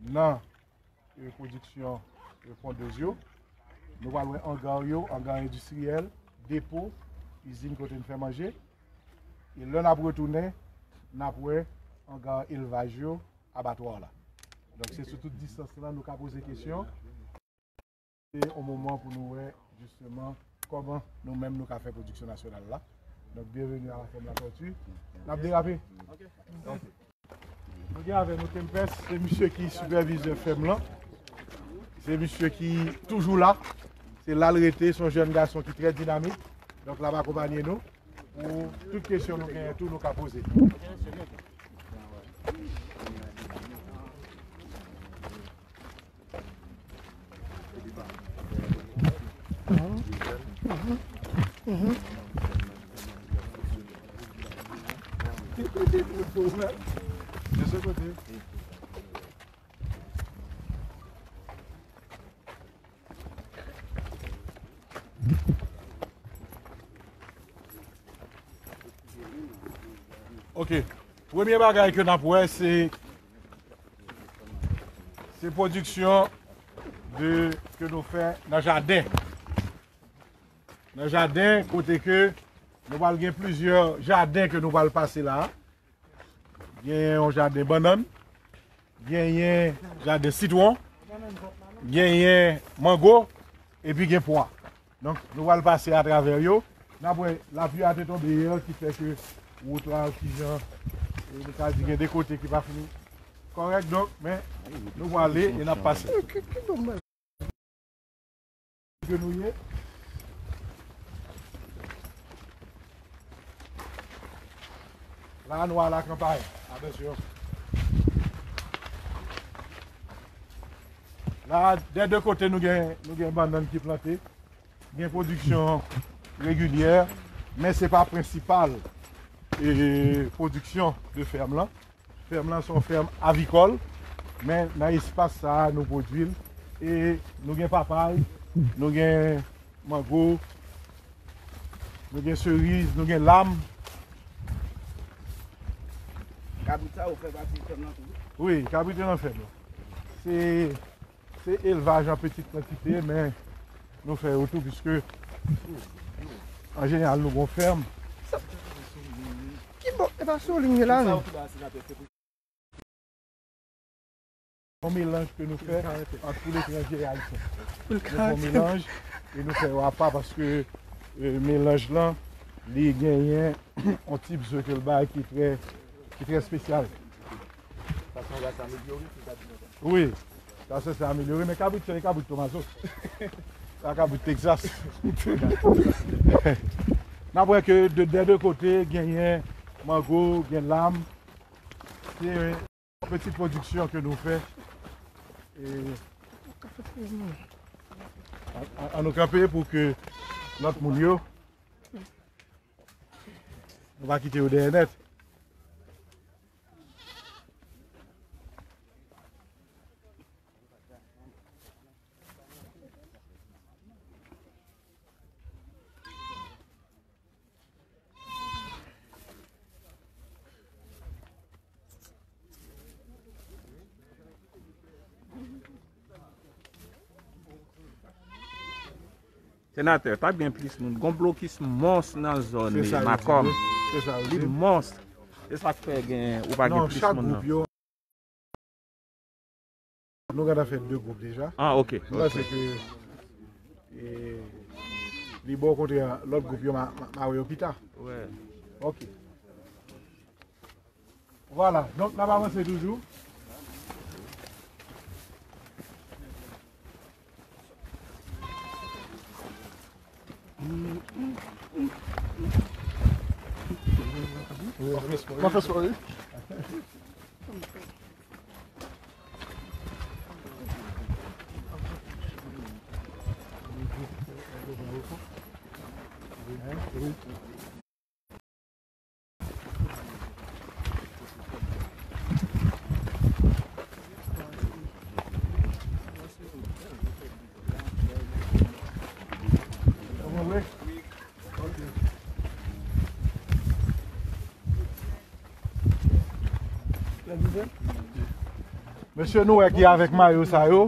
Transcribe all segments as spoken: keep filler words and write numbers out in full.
nan, e, pwodiksyon, e, pondez yo. Nou pral wè anga yo, anga endistriyèl, depo, izin kote n fè manje. E lè n ap retounen, n ap wè anga elvaj yo, abatwa la. Donk, se sou tout distans lan nou ka poze kesyon. Se yon moman pou nou wè, jisteman, kòman nou menm nou ka fè pwodiksyon nasyonal la. Donk, byenveni a la fèm Latòti. N ap derape. Ok. Nou gen avè nou Tempest, se misye ki sipèvizè fèm lan. Se misye ki toujou la. Se la l rete, se yon jèn gason ki trè dinamik. Donk, l ap akonpanye nou pou tout kesyon nou genyen tou, nou ka poze. Ok. Premye bagay ke n ap wè, se, se pwodiksyon de, ke nou fè nan jaden. Nan jaden, kote ke nou pral gen plizyè jaden ke nou pral pase la. Genyen yon jaden bannann, genyen jaden sitwon, genyen mango, epi gen pwa. Donk, nou pral pase atravè yo. N ap wè, lapli a te tonbe yè, ki fè ke wout la, ki jan, e, nou ka di gen de kote ki pa fin kòrèk, donk, men nou prale e n ap pase. Ke nou ye. La, nou a la kanpay. Atansyon. La, dè de kote, nou gen, nou gen bannann ki plante. Gen pwodiksyon regilyè, men se pa prensipal, e, pwodiksyon de fèm lan. Fèm lan se yon fèm avikòl, men nan espas sa a, nou pwodui l. E nou gen papay, nou gen mango, nou gen seriz, nou gen lam. Kabrit sa yo fè pati fèm lan tou? Wi, kabrit yo nan fèm lan. Se Se elvaj an pitit kantite, men nou fè yo tou, piske an jeneral nou gon fèm. Ki bò, e pa sou liy la, non? Yon melanj ke nou fè ant poul etranje e ayisyen. Nou fè yon melanj e nou fè yo apa paske, e, melanj lan, li genyen yon tip ze ke l bay ki trè, ki trè espesyal. Sa se yon ras amelyore, si w ka di konsa. Wi, sa se, se amelyore, men kabrit sa, e kabrit Tomazo. Sa kabrit Texas. N ap wè ke de, dè de kote, genyen mango, gen lam. Se yon ti pwodiksyon ke nou fè. E, an, an, an nou kanpe pou ke lòt moun yo, nou pa kite yo dèyè nèt. Senatè, t ap gen plis moun. Gon blokis mons nan zòn Makòm. Se sa, wi. Li mons. Se sa k fè gen, ou pa gen plis moun nan. Non, chak gwoup yo, nou gentan fè de gwoup deja. Ah, ok. Mwen panse ke, e, li bon, okontrè, lòt gwoup yo, ma, ma, ma wè yo pita. Wi. Ok. Vwala, donk n ap avanse toujou. Mwen fè spò, wi. Mesye nou wè ki avèk mayo sa yo.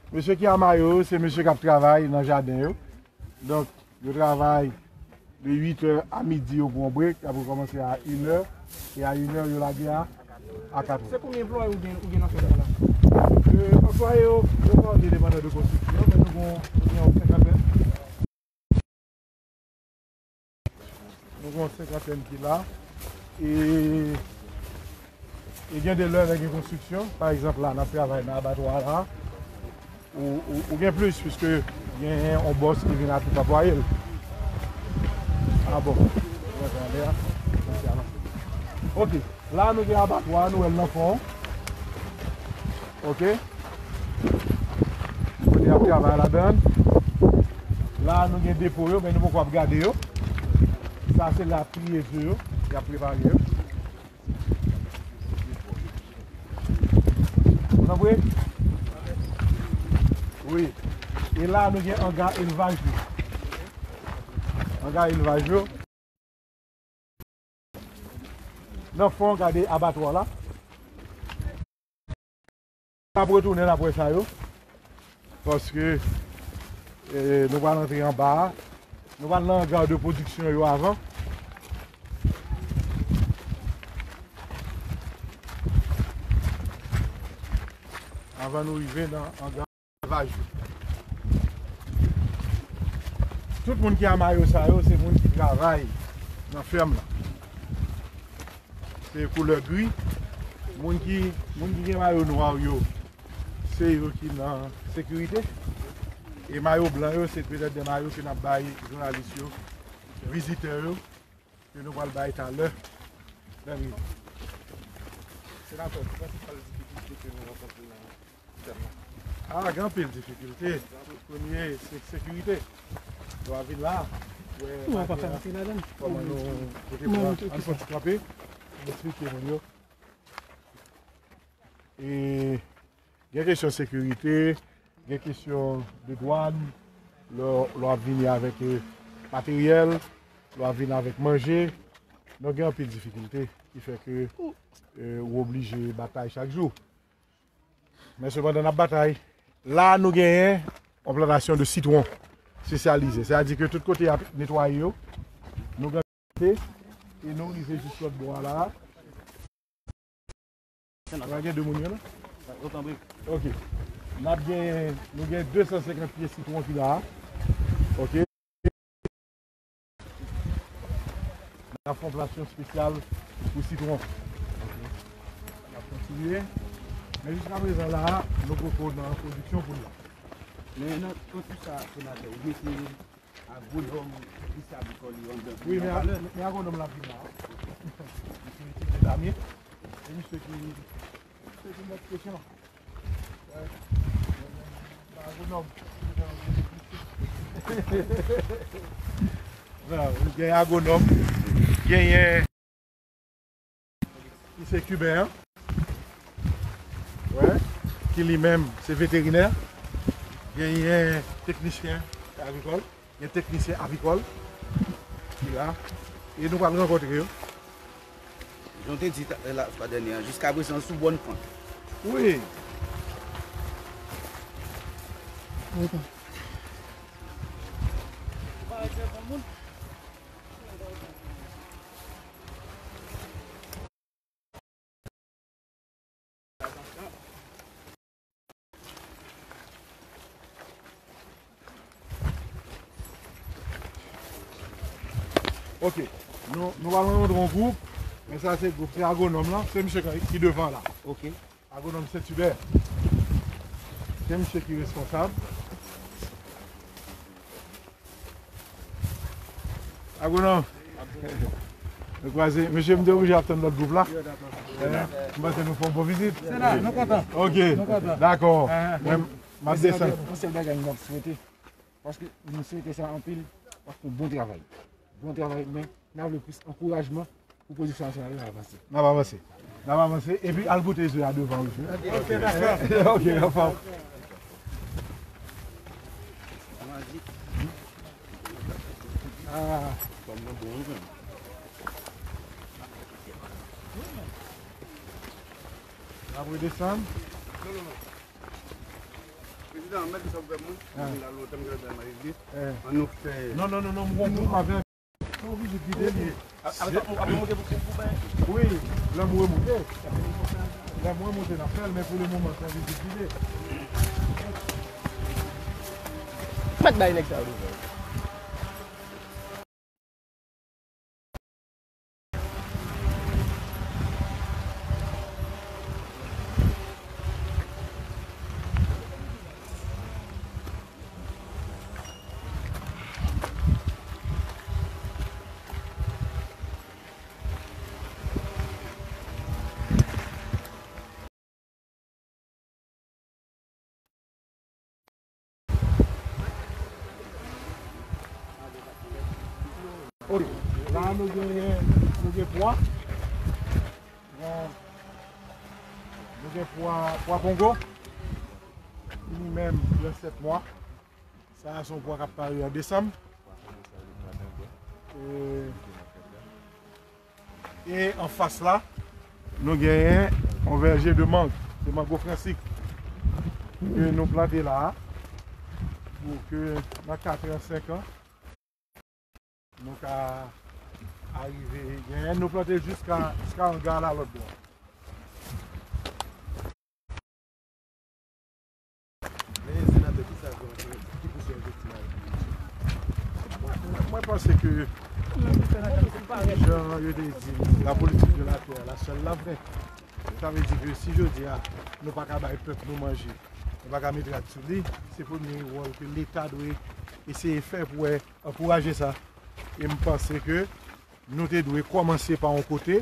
Mesye ki a mayo yo, se mesye k ap travay nan jaden yo. Donk, yo travay de uit è a midi, yo pran brek, y ap rekòmanse a inè, e a inè, yo lage a, a kat è. Se konbyen anplwaye ou gen, ou gen nan fèm nan la? E, anplwaye yo, yo pa depandan de konstriksyon, men nou gon, nou gon yon senkantèn. Nou gen yon senkantèn ki la. E, e gen de lè, lè gen konstriksyon, pa egzanp, la, n ap travay nan abatwa la, ou, ou, ou gen plis, piske gen yon bòs ki vin ak tout anplwaye l. A bon. Ok. La, nou gen abatwa, nou wè l nan fon. Ok. Kote y ap travay ladan. La, nou gen depo yo, men nou poko ap gade yo. Sa, se la ap triye ze yo, y ap prepare yo. Ou konprann? Wi. E la, nou gen anga elvaj yo. Anga elvaj yo. Nan fon, gade abatwa la. N ap retounen apre sa yo. Paske, eh, nou pral antre anba a. Nou pral nan anga de pwodiksyon yo avan. Avan nou rive nan anga. Vaj yo. Tout moun ki a mayo sa yo, se moun ki travay nan fèm lan. Se koulè gri. Moun ki, moun ki gen mayo nwa yo, se yo ki nan sekirite. E mayo blan yo, se petèt de mayo ke n ap bay jounalis yo, vizitè yo, ke nou pral bay talè. Lè m rive. Senatè, ki prensipal difikilte ke nou rankontre nan sistèm nan? A, gen anpil difikilte. Premye, se sekirite. Lè w ap vin la, wè, kòman nou, kote pou an, an fon ti kanpe, m eksplike moun yo. E gen kesyon sekirite, gen kesyon de dwàn, lè, lè w ap vini avèk, eh, materyèl, lè w ap vini avèk manje. Donk, gen anpil difikilte ki fè ke, eh, ou oblije batay chak jou. Men sepandan, n ap batay. La, nou genyen yon plantasyon de sitwon espesyalize. Sètadi ke tout kote y ap netwaye yo, nou gen e nou rive jis lòt bò a la. N ap gen de moun yo la? Ok. N ap gen, nou gen de san senkant pye sitwon ki la. Ok. N ap fè yon plantasyon espesyal pou sitwon. N ap kontinye. Men jiska prezan la, nou poko nan pwodiksyon pou l la. Men nan, nan tout sa, senatè, ou mete agwonòm, sèvis agrikòl yo anndan. Wi, men, men agwonòm la vin la. Misye mete dezame. E misye ki, misye ki mèt kesyon. Wi. Agwonòm. Bon, gen agwonòm, genyen ki se kiben an, wi, ki li menm se veterinè, genyen teknisyen agrikòl, gen teknisyen avikòl ki la, e nou pral rankontre yo. Jan w te di ta-, la fwa dènye an, jiska prezan sou bòn pant. Wi. Ok. Nou, nou pral rankontre yon gwoup, men sa se gwoup, se agwonòm lan, se misye ki, ki devan la. Ok. Agwonòm Sentibè. Se misye ki responsab. Agwonòm. Nou kwaze. Mesye, m te oblije ap tann lòt gwoup la. Eh, m panse nou fè yon bon vizit. Se la, nou kontan. Ok. Nou kontan. Dakò. Ah, men, m ap desann. Yon sèl bagay m ap swete. Paske nou swete sa anpil. Paske bon travay. Bon travay, men n ap vle plis ankourajman pou pwodiksyon nasyonal la avanse. N ap avanse. N ap avanse. Epi al goute ze a devan ou. Ok, dakò. Ok, anfòm. Ah. N ap redesann. Non, non, non. Prezidan, mèt sa ou fè moun. Ah. Moun la lontan m gentan bay mari li. Eh. An nou fè. Non, non, non, non, m konprann avèk. Se yon vizit gide li ye. A, a, a, a, monte pou, pou, pou bay. Wi, lè m remonte. Lè m remonte, n ap fè l, men pou le moman, se yon vizit gide. Mèt bay nèg sa yo. Ok. La, nou gen, nou gen pwa. Bon, nou gen pwa, pwa Kongo. Li menm, gen sèt mwa. Sa a se yon pwa k ap pare an desanm. E, e anfas la, nou genyen yon vèje de mang, de mango fransik, ke nou plante la a, pou ke nan kat an, senk an, nou ka arive genyen, nou plante jiska, jiska anga la lòt bò. Men senatè, ki sa k, ki pou sou efektif la? Mwen, mwen, mwen panse ke, jan yo te di, la politique de la terre, la seule la vraie. Sa vle di ke si jodi a, nou pa ka bay pèp nou manje, nou pa ka met rad sou li, se premye wòl ke Leta dwe eseye fè pou wè, ankouraje sa. E m panse ke nou te dwe kòmanse pa yon kote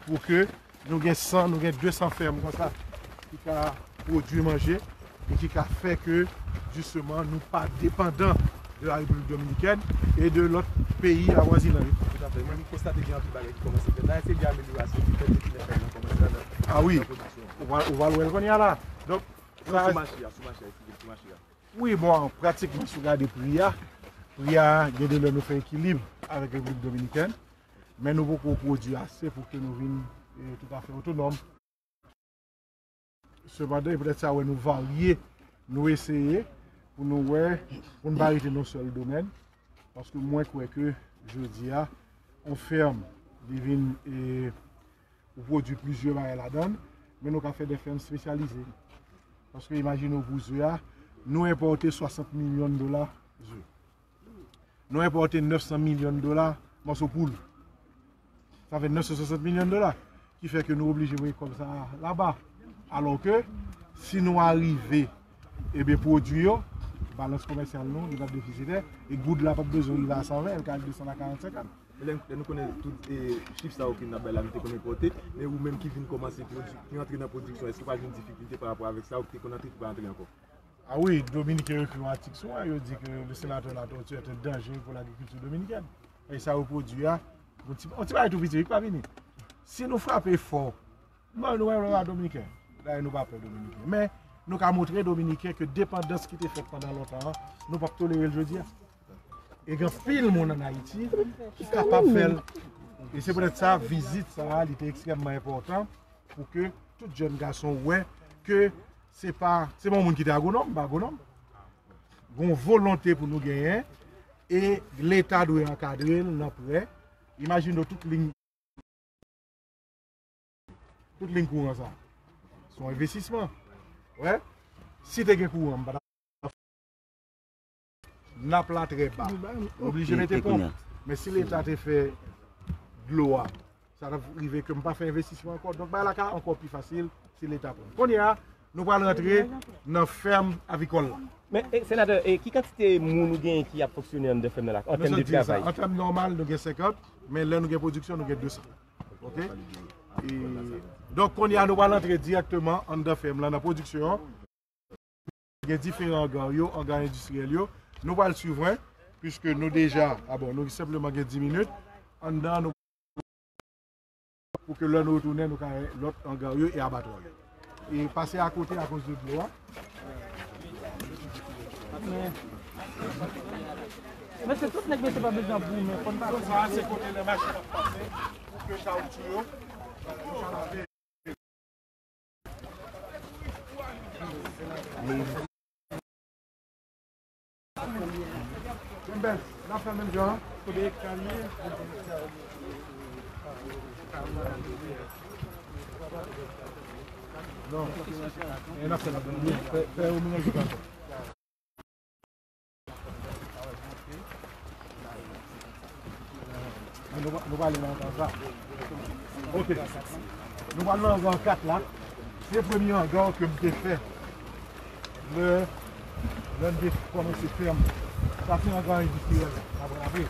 pou ke nou gen san, nou gen de san fèm konsa ki ka pwodui manje e ki ka fè ke, jisteman, nou pa depandan de la Repiblik Dominikèn e de lòt peyi avwazinan yo. Toutafè. Mwen, m konstate gen anpil bagay ki kòmanse fèt. Dayè, se gen amelyorasyon ki fèt depi lè fèm nan kòmanse la nan, ah wi, nan pwodiksyon. Ou va, ou va l wè l kounye a la. Donk, non, sa sou mache a, sou mache a, eskize m, sou mache a. Wi, bon, pratikman, si w gade pri a, pri a, gen de lè nou fè ekilib avèk Repiblik Dominikèn, men nou poko pwodui ase pou ke nou vin, eh, toutafè otonòm. Sepandan, e poutèt sa, wè, nou varye, nou eseye pou nou wè, pou n pa rete nan sèl domèn, paske mwen kwè ke jodi a, yon fèm, li vin, eh, ou pwodui plizyè bagay ladan l, men nou ka fè de fèm espesyalize. Paske imajine w pou ze a, nou enpòte swasant milyon dola ze. Nou enpòte nèf san milyon dola mòso poul. Sa fè nèf san swasant milyon dola. Ki fè ke nou oblije voye kòb sa a laba. Alò ke, si nou arive, ebyen, pwodui yo, balans komèsyal nou, li p ap defisitè, e goud la p ap bezwen rive a san ven, l ka al desann a karant, senkant. Lè, lè nou konnen tout, e, chif sa yo ke n ap bay la, nou te konn enpòte, men ou menm ki vin kòmanse pwodui, ki antre nan pwodiksyon, èske pa gen difikilte pa rapò avèk sa, ou te konn antre, ki pa antre ankò? Ah wi, Dominiken yo ekri yon atik sou mwen, yo di ke le sénateur Latortue est un danger pour l'agriculture dominicaine. E sa yo pwodui a, yon ti, yon ti bagay tou piti, wi, ki pa vini. Si nou frape fò, bon, nou wè, nou wè Dominiken. Dayè, nou pa pè Dominiken. Men, nou ka montre Dominiken ke depandans ki te fèt pandan lontan an, nou p ap tolere l jodi a. E gen anpil moun ann Ayiti ki kapab fè l. E se poutèt sa, vizit sa a, li te ekstrèmman enpòtan pou ke tout jèn gason wè ke se pa, se pa yon moun ki te agwonòm, m pa agwonòm. Gon volonte pou nou genyen, e Leta dwe ankadre l nan prè. Imajine w tout liy Tout liy kouran sa, se yon envestisman. Wè, si te gen kouran, m pa t ap, nap la trè ba. Oblije mete ponp. Men si Leta te fè dlo a, sa t ap rive ke m pa fè envestisman ankò. Donk, bagay la ka ankò pi fasil si Leta pran. Kounye a, nou pral rantre nan fèm avikòl la. Men, e, senatè, e, ki kantite moun ou genyen ki ap fonksyone anndan fèm nan la, an tèm de travay? An tèm nòmal, nou gen senkant, men lè nou gen pwodiksyon, nou gen de san. Ok? E, donk, kounye a, nou pral antre dirèkteman anndan fèm lan, nan pwodiksyon an. Gen diferan anga yo, anga endistriyèl yo. Nou pral swiv, wi, piske nou deja, a bon, nou senpleman gen dis minit. Anndan, nou pou ke lè nou retounen, nou ka wè lòt anga yo e abatwa yo. E pase akote akoz de dlo a. Men, men se tout nèg mesye pa bezwen ap goumen, fò n pa. Sa a se kote lè machin ap pase pou ke kawotchou yo, pou ka lave. Menm bèl, n ap fè menm jan an. Non. E n ap fè la. Fè, fè yo menm jan an. Nou, nou prale nan anga sa. Ok. Nou pral nan anga kat la. Se premye anga ke m te fè. Lè, lè m te kòmanse fèm. Sa se anga endistriyèl la. Apre, apre.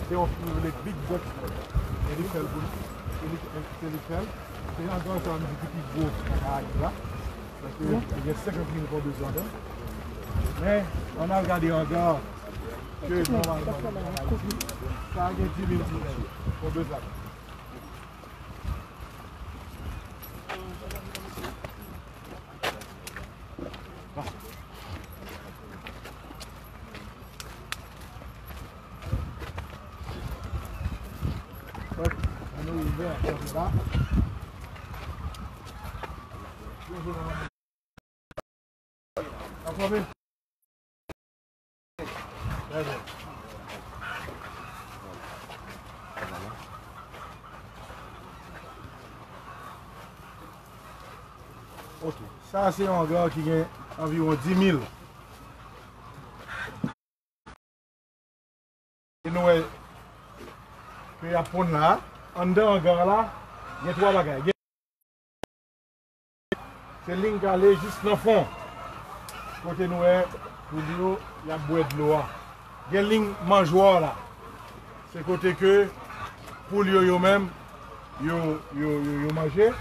Se yon, le big box. E li fè l pou li. Se li, se li fè l. Se anga sa m di ki pi gwo nan Karayib la. Paske gen senkant mil pon bezwen adan. Men, ann al gade anga ke nòmalman, sa gen dis mil pon bezwen adan. Ok. Sa se yon anga ki gen anviwon dis mil. E nou wè ke y ap ponn la, anndan anga la, gen twa bagay. Gen, se liy k ale jis nan fon, kote nou wè poul yo, y ap bwè dlo a. Gen liy manjwa la, se kote ke poul yo, yo menm, yo, yo, yo, yo manje.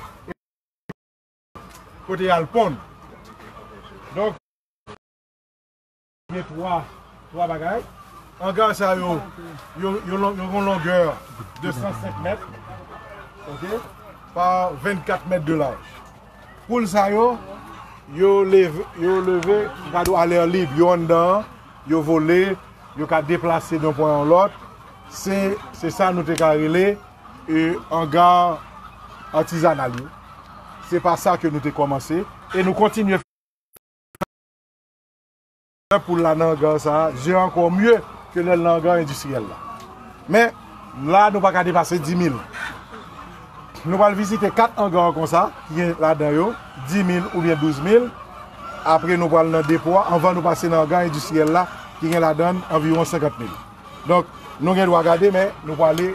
Kote y al ponn. Donk, gen twa, twa bagay. Anga sa yo, yo, yo lon-, yo gen yon longè de san senk mèt, ok, pa vennkat mèt de laj. Poul sa yo, yo leve, yo leve, gade a lè lib, yo anndan, yo vole, yo ka deplase de yon pwen a yon lòt. Se, se sa nou te ka rele e, anga atizanal yo. Se pa sa ke nou te kòmanse. E nou kontinye fè poul la nan anga sa a, je ankò mye ke lè l nan anga endistriyèl la. Men, la, nou pa ka depase dis mil. Nou pral vizite kat anga konsa, ki gen ladan yo dis mil oubyen douz mil. Apre, nou pral nan depo a, anvan nou pase nan anga endistriyèl la, ki gen ladan anviwon senkant mil. Donk, nou gen dwa gade, men nou prale,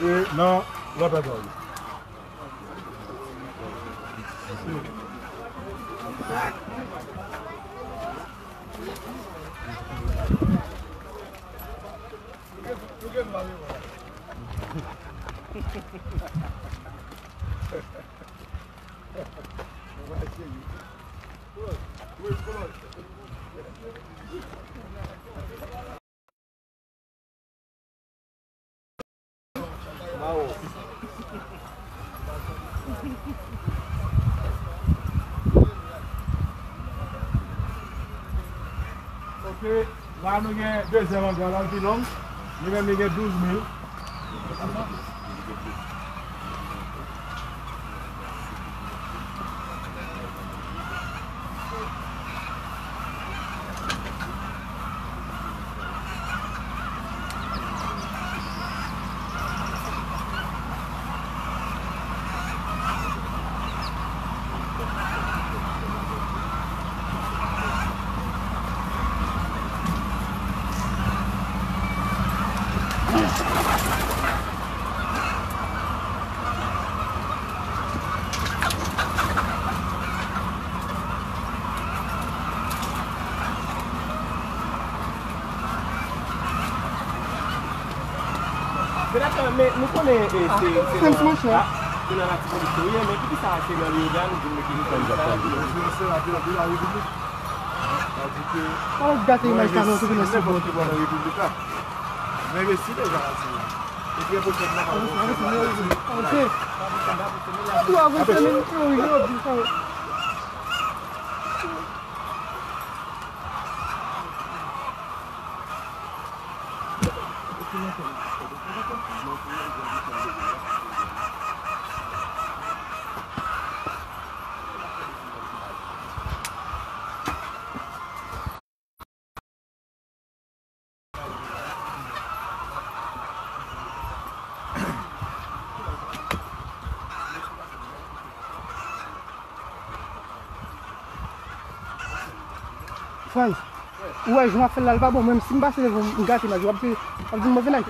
e, nan lòt anga yo. Ok, la nou gen dezyèm anga la, l pi long. Li menm, li gen douz mil. Senatè, men nou konnen, e, se, se nan, se nan Latibonit ke w ye, men poukisa se nan Leogàn ou vin mete nou konn sa? Mwen se senatè de la Repiblik. Sa di ke mwen envesti nenpòt ki bò nan Repiblik la. Mwen envesti deja la, si. E trè pwochènman, m ap anonse. Frantz, ou wè jan w ap fè l la, l pa bon. Mwen menm, si m pase devan w, m gate imaj ou, w ap di, w ap di m move nèg.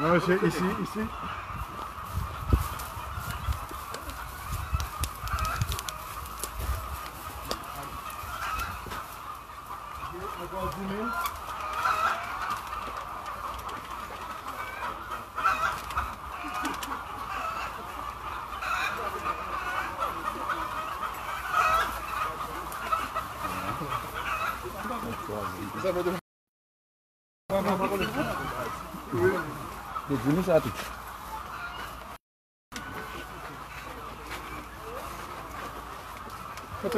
Non, mesye, isi, isi. Ankò di mil. Yo di nou sa tou. Ok,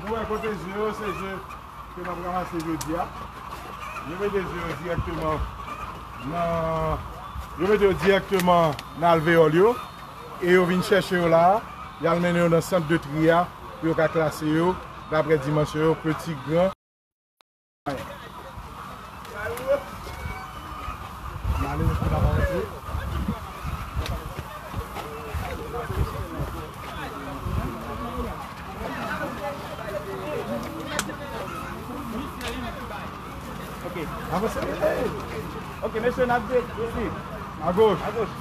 nou wè kote je yo, se je ke n ap ranmase jodi a. Yo mete je yo dirèkteman nan, yo mete yo dirèkteman nan alveyòl yo, e yo vin chèche yo la a, y al mennen yo nan sant de tri a, pou yo ka klase yo, daprè dimansyon yo, peti, gran. Ok. Avanse. Ok, mesye, n ap de-, isi. Agoch. Agoch.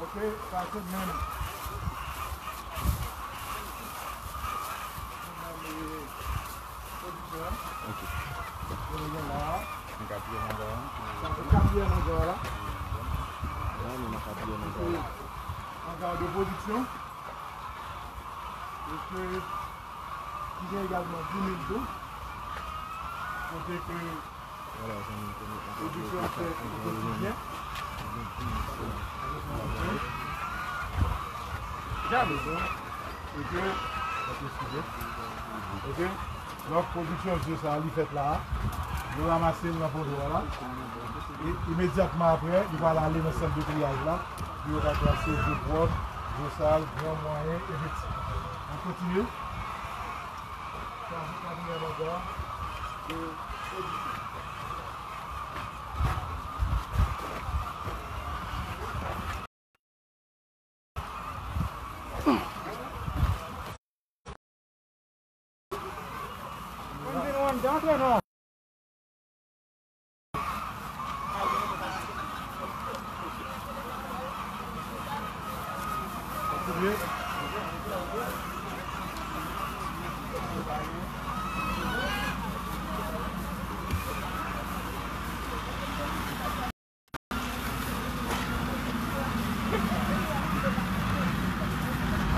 Ok, sa se menm. Ok. Yo gen la. N katriyèm anga a. Sa se katriyèm anga a la. La, nou nan katriyèm anga a. Anga de pwodiksyon. E ke ki gen egalman di mil tou. Kote ke pwodiksyon ap fèt o kotidyen. Eskize. Ok. Donk, pwodiksyon je sa a, li fèt la a. Yo ranmase l nan pòdwa la. E imedyatman apre, li pral ale nan sant de triyaj la. Pou yo ka klase je pwòp, je sal, gran, mwayen, e peti. N ap kontinye. Sa se katriyèm anga de pwodiksyon.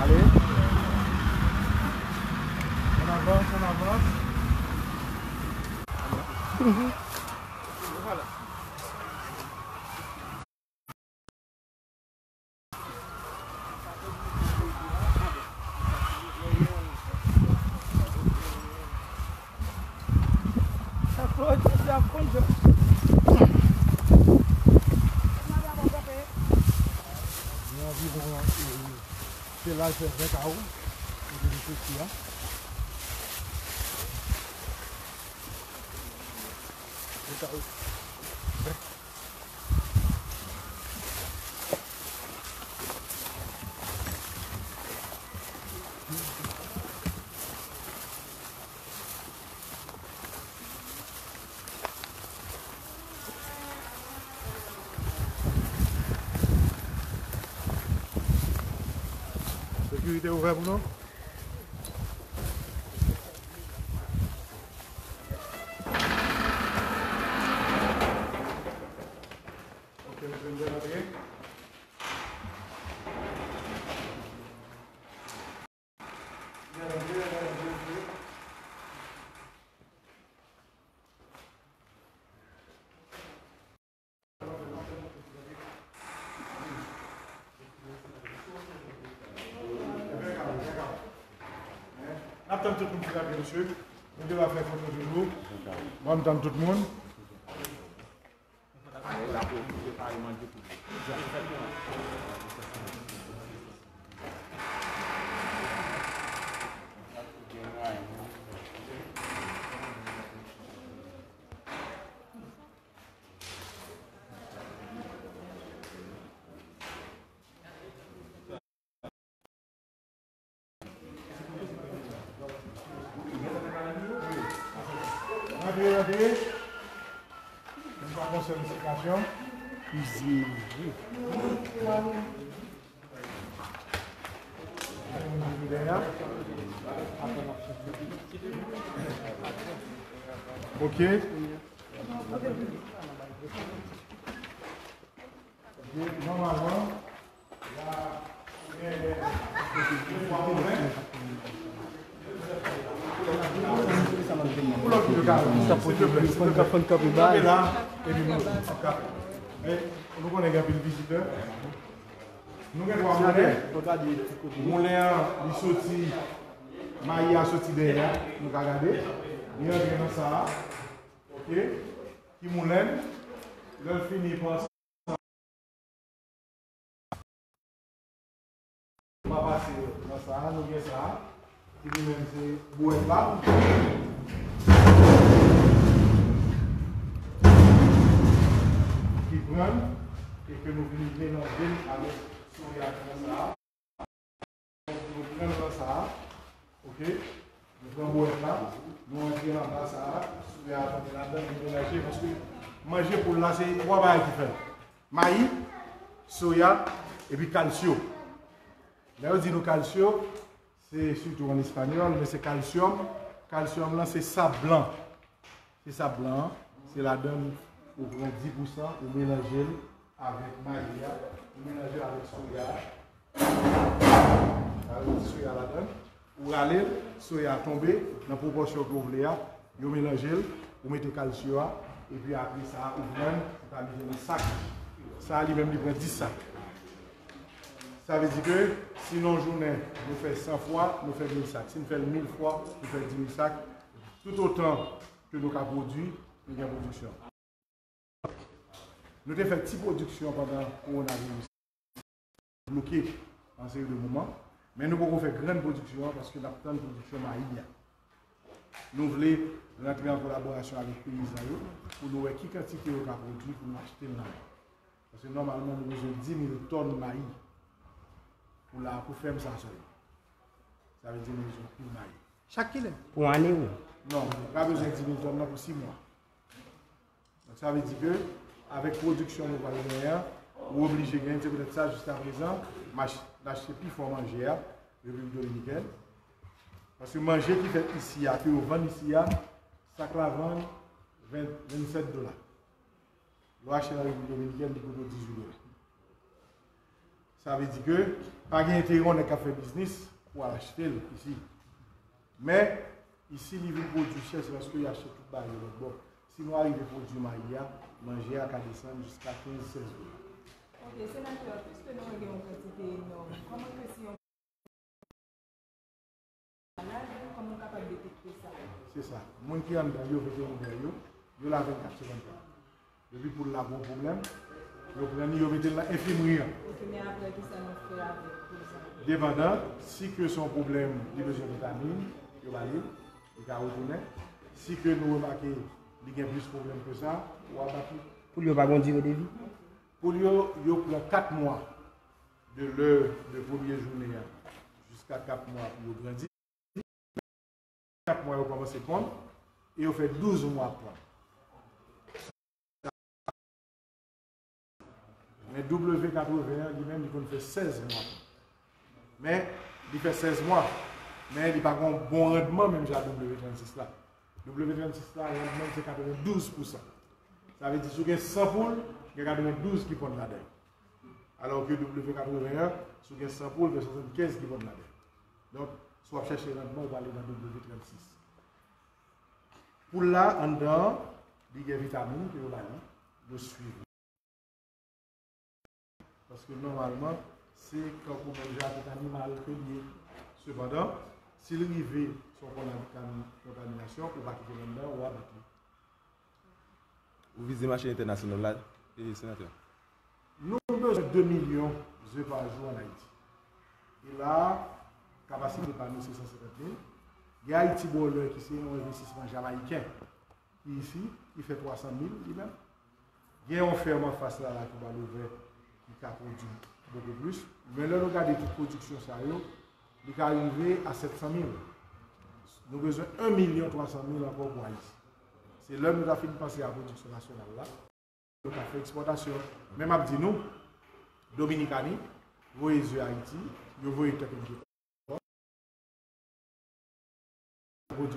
Allez. On avance, on avance. Al fè ven kawo. Kote nou soti a. Ven kawo. Ven. Sekirite ouvè pou nou. Ok, mesye, nou dwe rantre. N ap tann tout moun ki rantre, mesye. Nou te va fè foto toujou. Bon, m tann tout moun. Rantre, rantre. Nou pa konn sètifikasyon. Kizin. Ok. Ok, nòmalman, la, gen, gen twa moulen. Pou lòt moun yo ka, silvouplè, silvouplè, kanpe la, epi nou, men, nou konnen gen anpil vizitè. Nou gen twa moulen. Moulen an, li soti, mayi a soti dèyè a, nou ka gade. Li rantre nan sa a. Ok? Ki moulen. Lè l fini, pran sa. Nou pa pase nan sa a, nou gen sa a. Ki li menm se bwèt la. Ki pran, e ke nou vin melanje l avèk soya ki nan sa a. Nou pran nan sa a, ok? Nou pran bwèt la, nou antre anba sa a, soya a tonbe ladan, nou melanje, paske manje poul la, se twa bagay ki fè l. Mayi, soya, epi kalsyo. Lè yo di nou kalsyo, se sitou an espanyòl, men se kalsyòm. Kalsyòm lan, se sab blan. Se sab blan an, se ladan l ou pran dis pousan, ou melanje l avèk mayi a, ou melanje l avèk soya a. Sa yo di soya ladan l, ou rale l, soya a tonbe nan pwopòsyon ke w vle a, yo melanje l, ou mete kalsyo a, epi apre sa, ou pran l, ou ka mete nan sak. Sa a li menm, li pran dis sak. Sa vle di ke si nan yon jounen, nou fè san fwa, nou fè mil sak. Si n fè l mil fwa, nou fè dis mil sak. Toutotan ke nou ka pwodui, nou gen pwodiksyon. Nou te fè ti pwodiksyon pandan kowonaviris bloke an seri de moman, men nou poko fè grann pwodiksyon an paske n ap tann pwodiksyon mayi a. Nou vle rantre an kolaborasyon avèk peyizan yo pou nou wè ki kantite yo ka pwodui pou nou achte l nan men. Paske nòmalman nou bezwen dis mil tòn mayi pou la, pou fèm sa sèlman. Sa vle di nou bezwen anpil mayi. Chak kilè? Pou ane wi? Non, nou pa bezwen dis mil tòn nan pou sis mwa. Donk, sa vle di ke avèk pwodiksyon nou pral genyen an, ou oblije genyen, se poutèt sa, jiskaprezan, m ach-, n achte pifò manje a, Repiblik Dominikèn. Paske manje ki fèt isi a, ke yo vann isi a, sak la vann ven, vennsèt dola. Lè w achte nan Repiblik Dominikèn, li koute w dizuit dola. Sa vle di ke pa gen enterè yon nèg k ap fè biznis pou al achte l isi. Men, isi li vin pwodui chè, se paske y achte tout bagay yo lòt bò. Si nou arive pwodui mayi a, manje a ka desann jiska kenz, sèz dola. Ok, senatè, piske nou gen yon kantite enòm, kòman ke si yon malad, kòman w kapab detekte sa? Se sa. Moun ki anndan yo, vennkat yo, yo la vennkat sou vennkat. Depi poul la gon pwoblèm, yo pran li, yo mete l nan enfimri an. Ok, men apre, kisa nou fè avèk poul sa? Depandan, si ke se yon pwoblèm, li bezwen vitamin, yo ba li l, li ka retounen. Si ke nou remake li gen plis pwoblèm ke sa, w a bat li. Pou li yo pa gen yon dire de vi? Pou yo, yo pran kat mwa de lè de premye jounen an jiska kat mwa pou yo grandi. Kat mwa yo kòmanse ponn e yo fè douz mwa ap ponn. Men W katreven an, li menm, li konn fè sèz mwa. Men, li fè sèz mwa. Men, li pa gen yon bon randman menm jan ak W trannsis la. W trannsis la, randman l se katrevendouz pousan. Sa vle di, si w gen san poul, gen katrevendouz ki ponn ladan l. Alò ke W katreven an, si w gen san poul, gen swasannkenz ki ponn ladan l. Donk, si w ap chèche randman, ou prale nan W trannsis. Poul la, anndan an, li gen vitamin ke yo ba li, yo swiv li. Paske nòmalman, se kankou menm jan ak tout animal ke l ye. Sepandan, si l rive sou yon kontaminasyon, ou pa kite l anndan, ou abat li. Ou vize mache entènasyonal la, e, senatè? Nou bezwen de milyon ze pa jou ann Ayiti. E la, kapasite pa nou se san senkant mil. Gen Haiti Broiler ki se yon envestisman jamayiken ki isi, ki fè twa san mil li menm. Gen yon fèm anfas la, la ki pral ouvè, ki ka pwodui bokou plis. Men lè nou gade tout pwodiksyon sa yo, li ka rive a sèt san mil. Nou bezwen en milyon twa san mil ankò pou Ayiti. Se lè nou ta fin panse a pwodiksyon nasyonal la, nou ka fè ekspòtasyon. Men m ap di nou, Dominikani voye ze Ayiti, yo voye kèk pwodui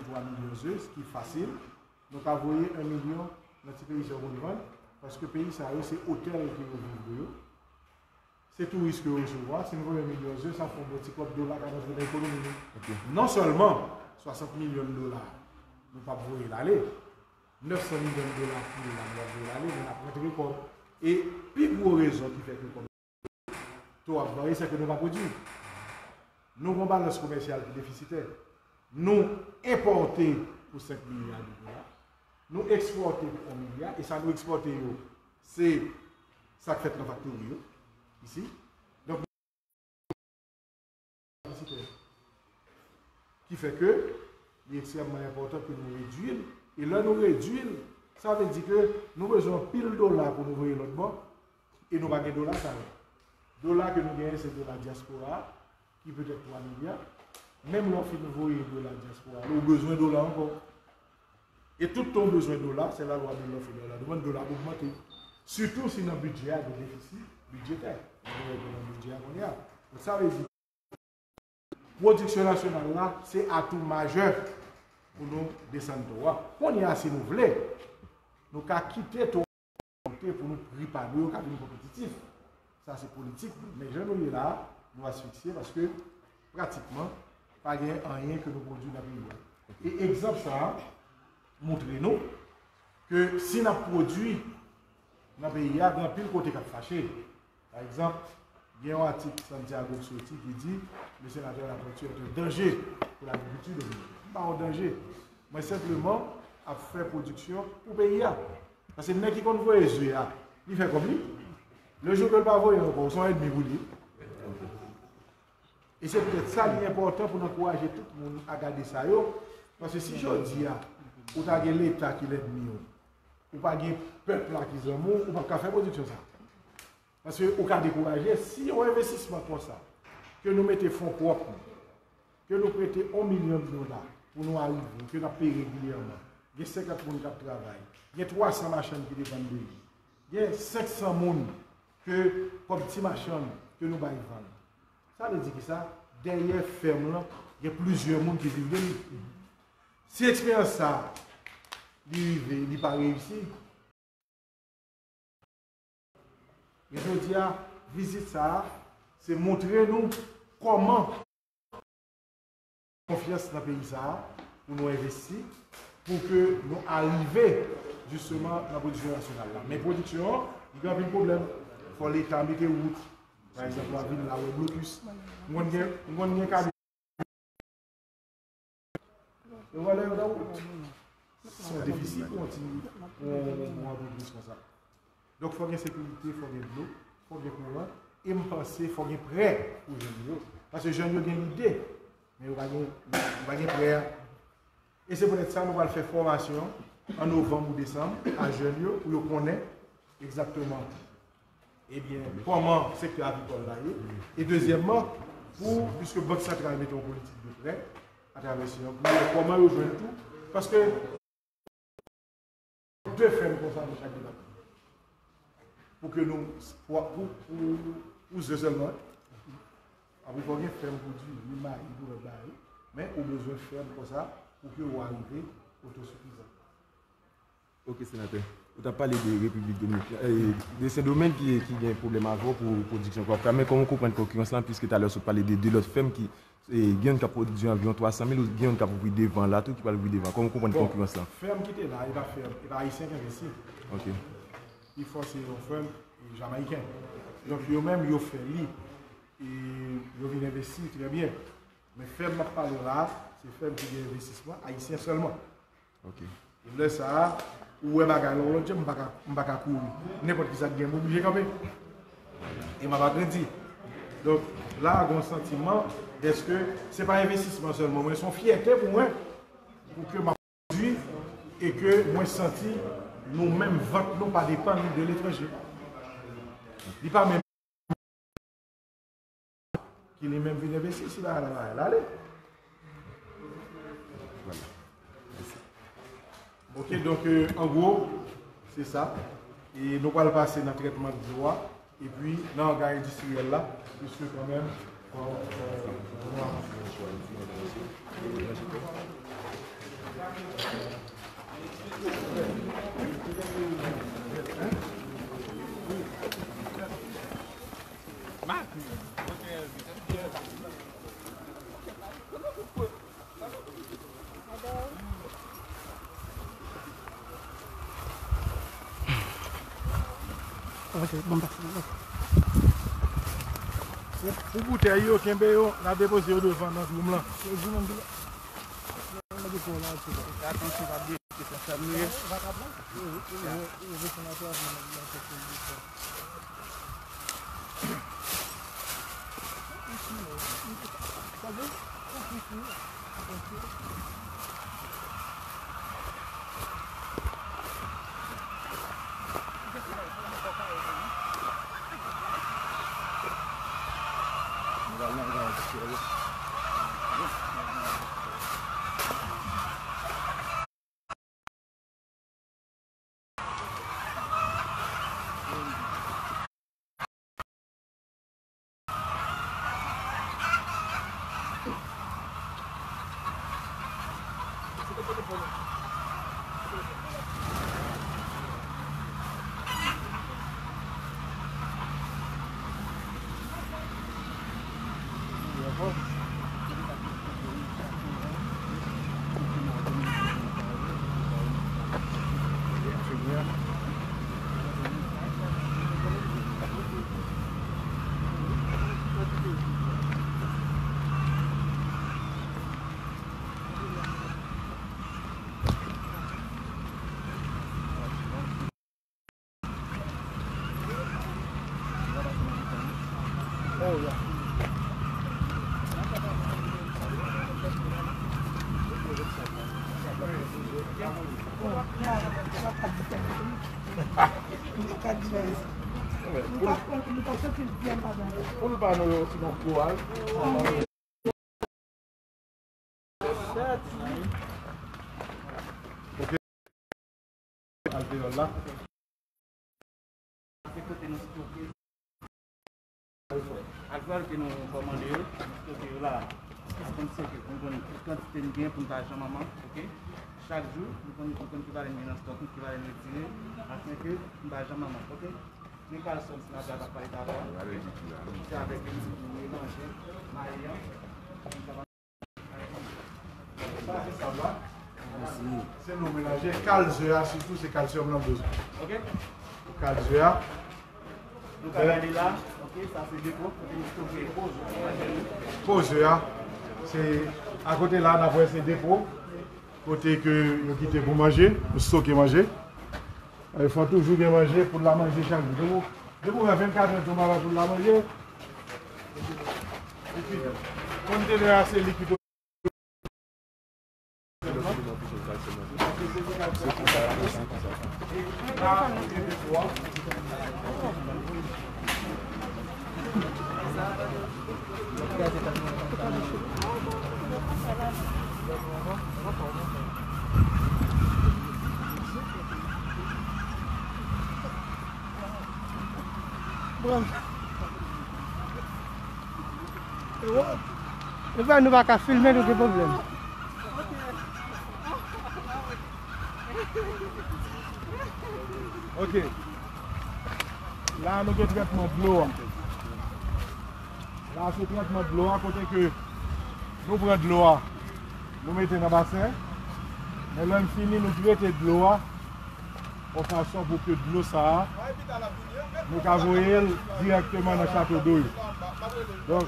twa milyon ze, ki fasil. Nou ka voye en milyon nan ti peyi sa yo konn vann, paske peyi sa yo, se otèl ke yo viv de yo. Se touris ke yo resevwa. Si nou voye en milyon ze, sa fè yon bon ti kòb dola k ap rantre nan ekonomi nou. Ok. Non sèlman swasant milyon dola, nou p ap voye l ale, nèf san milyon dola pil la, nou p ap voye l ale, men n ap rantre kòb. E pi gwo rezon ki fè ke kòb to ap varye, se ke nou pa pwodui. Nou gen yon balans komèsyal ki defisitè. Nou enpòte pou senk milya de dola. Nou ekspòte pou yon milya. E sa nou ekspòte yo, se sa k fèt nan faktori yo, isi. Donk, defisitè. Ki fè ke li ekstrèmman enpòtan ke nou redui l. E lè nou redui l, sa vle di ke nou bezwen anpil dola pou nou voye lòt bò. E nou pa gen dola sa yo. Dola ke nou genyen, se dola dyaspora, ki petèt twa milya. Menm lè w fin voye dola dyaspora, ou bezwen dola ankò. E tout tan w bezwen dola, se la lwa de lòf e de la demann, dola ap ogmante. Sitou si nan bidjè a gen defisi bidjetè. Nan bidjè a kounye a. Donk, sa vle di, pwodiksyon nasyonal la, se atou majè pou nou desann to a. Kounye a, si nou vle, nou ka kite to a monte pou nou, pri pa nou yo ka vin konpetitif. Sa se politik, men jan nou ye la, nou asfiksye paske pratikman pa gen anyen ke nou pwodui nan peyi a. E egzanp sa a montre nou ke si n ap pwodui nan peyi a, gen anpil kote k ap fache. Pa egzanp, gen yon atik Santiago ki soti ki di, le sénateur Latortue est un danger pour l'agriculture dominicaine. M pa yon danje. Mwen senpleman ap fè pwodiksyon pou peyi a. Paske nèg ki konn voye ze a, li fè kòb li. Le jou ke l pa voye ankò, se yon ènmi pou li. E se poutèt sa, li enpòtan pou n ankouraje tout moun a gade sa yo. Paske si jodi a, ou ta gen Leta ki lènmi w, ou pa gen pèp la ki zanmi w, ou p ap ka fè pwodiksyon sa. Paske ou ka dekouraje. Si yon envestisman konsa, ke nou mete fon pwòp nou, ke nou prete yon milyon dola pou nou arive, ke n ap peye regilyèman, gen senkant moun k ap travay, gen twa san machann ki depann de li, gen senk san moun ke kòm ti machann ke nou bay vann. Sa vle di ki sa? Dèyè fèm lan, gen plizyè moun ki viv de li. Si eksperyans sa a, li rive, li pa reyisi, men jodi a, vizit sa a, se montre nou kòman konfyans nan peyi sa a, pou nou envesti, pou ke nou arive, jisteman, nan pwodiksyon nasyonal la. Men pwodiksyon an, li gen anpil pwoblèm. Fò Leta mete wout. Pa egzanp, ou ap vin la, ou wè blokis. M konn gen, m konn gen kami Yo vòlè yo nan wout. Se yon defisi pou yon ti, pou yon, pou yon antrepriz konsa. Donk, fò gen sekirite, fò gen dlo, fò gen kouran, e m panse fò gen prè pou jèn yo. Paske jèn yo gen lide, men yo pa gen, yo pa gen prè a. E se poutèt sa nou pral fè fòmasyon an novanm ou desanm a jèn yo pou yo konnen egzakteman, ebyen, kòman sektè agrikòl la ye. E dezyèmman, pou, piske Bank Santral mete yon politik de prè atravè S I A, pou yo wè kòman yo jwenn tou. Paske de fèm konsa nan chak depatman. Pou ke nou, pou, pou, pou, pou ze sèlman, wi. Apre, fò gen fèm pou diri, mayi, pou lòt bagay, wi. Men ou bezwen fèm konsa pou ke ou arive otosifizan. Ok, senatè. Ou t ap pale de Repiblik Dominikèn, eh, de Sendomeng ki, ki gen pwoblèm avè w pou pwodiksyon kwaf la. Men kòman w konprann konkirans lan, piske talè w sot pale de de lòt fèm ki, eh, gen youn k ap pwodui anviwon twa san mil, ou gen youn k ap ouvri devan la tou, ki pral ouvri devan. Kòman w konprann konkirans lan? Bon, fèm ki te la, e pa fèm, e pa ayisyen ki envesti. Ok. Pifò se yon fèm, eh, jamayiken. Donk, yo menm, yo fè li, e yo vin envesti trè byen. Men fèm m ap pale w la a, se fèm ki gen envestisman ayisyen sèlman. Ok. E lè sa a, ou wè bagay la yon lòt jan, m pa ka, m pa ka kouri. Nenpòt kisa k gen, m oblije kanpe. E m ap agrandi. Donk, la a, gen yon santiman dèske se pa envestisman sèlman, men se yon fyète pou mwen, pou ke m ap pwodui, e ke mwen santi nou menm vant nou pa depann de letranje. Li pa menm ki li menm vin envesti si bagay la pa al ale. Vwala. Mèsi. Ok, donk, euh, an gwo, se sa. E nou pral pase nan trètman dlo a, epi nan anga endistriyèl la, piske kanmenm, fò, fò, fò nou avanse. Ok, bon, pase, bon. Pou, pou boutèy yo, kenbe yo, n a depoze yo devan nan dwoum lan. Fè atansyon, pa bliye, se konsa nou ye. Poul pa nou yo, ti donk, koral. Ok. Alveyòl la. Se kote nou stoke. Alveyòl ke nou kòmande yo, nou stoke yo la. Sa konn stoke, nou konn tout kantite n gen pou n ta janm manke, ok? Chak jou, nou konn, nou konn ki valè n gen nan stòk nou, ki valè n retire, afenke n pa janm manke, ok? Men kalsyòm, senatè a t ap pale talè a. Se avèk li nou melanje mayi an. Sa se sab la. Se nou melanje. Kalsyòm a, sitou, se kalsyòm nan bezwen. Ok. Kalsyòm a. Nou ka gade la. Ok, sa se depo. Kote nou stoke. Pozè a. Se akote la, n ap wè se depo. Kote ke yo kite pou manje, pou stoke manje. E fò toujou gen manje, poul la manje chak jou. Depi w, depi w wè vennkat è tonbe avè poul la manje. Kontenè a se li ki E pa nou pa ka filme, nou gen pwoblèm. Ok. La, nou gen tretman dlo a. La, se tretman dlo a, kote ke nou pran dlo a, nou mete nan basen. Men lè n fini, nou trete dlo a, yon fason pou ke dlo sa a, nou ka voye l dirèkteman nan chato do yo. Donk,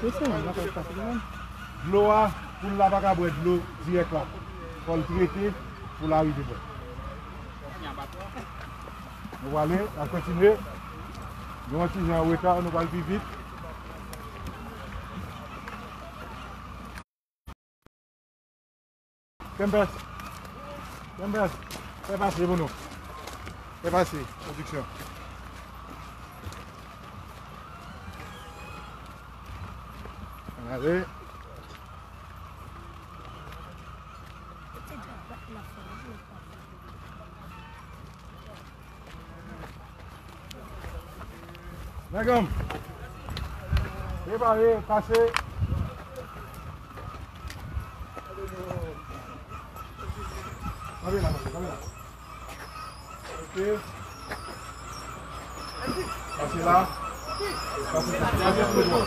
dlo a, poul la pa ka bwè dlo dirèk la. Fò l trete pou l arive bwè. Nou prale, n ap kontinye. Nou yon ti jan an reta, nou pral pi vit. Kempès. Kempès. Fè pase pou nou. Fè pase. Pwodiksyon. Ann ale. Nèg an m. Prepare, pase. Kanpe la, kanpe, kanpe la. Ok. Pase la. Pase sa. Pase sou mwen.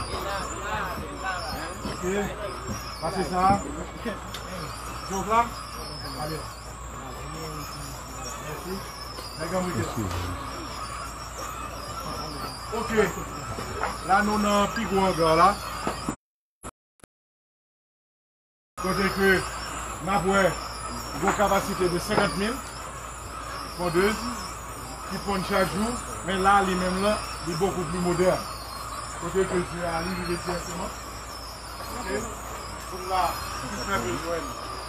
Ok. Pase sa. Jòf la. Ale. Mèsi. Nèg an m rete la. Ok. La, nou nan pi gwo anga la. Kote ke n ap wè yon kapasite de senkant mil pondez ki ponn chak jou, men la, li menm lan, li bokou pli modèn. Kote ke je a li rive dirèkteman. Ok? Poul la, ki fè bezwen,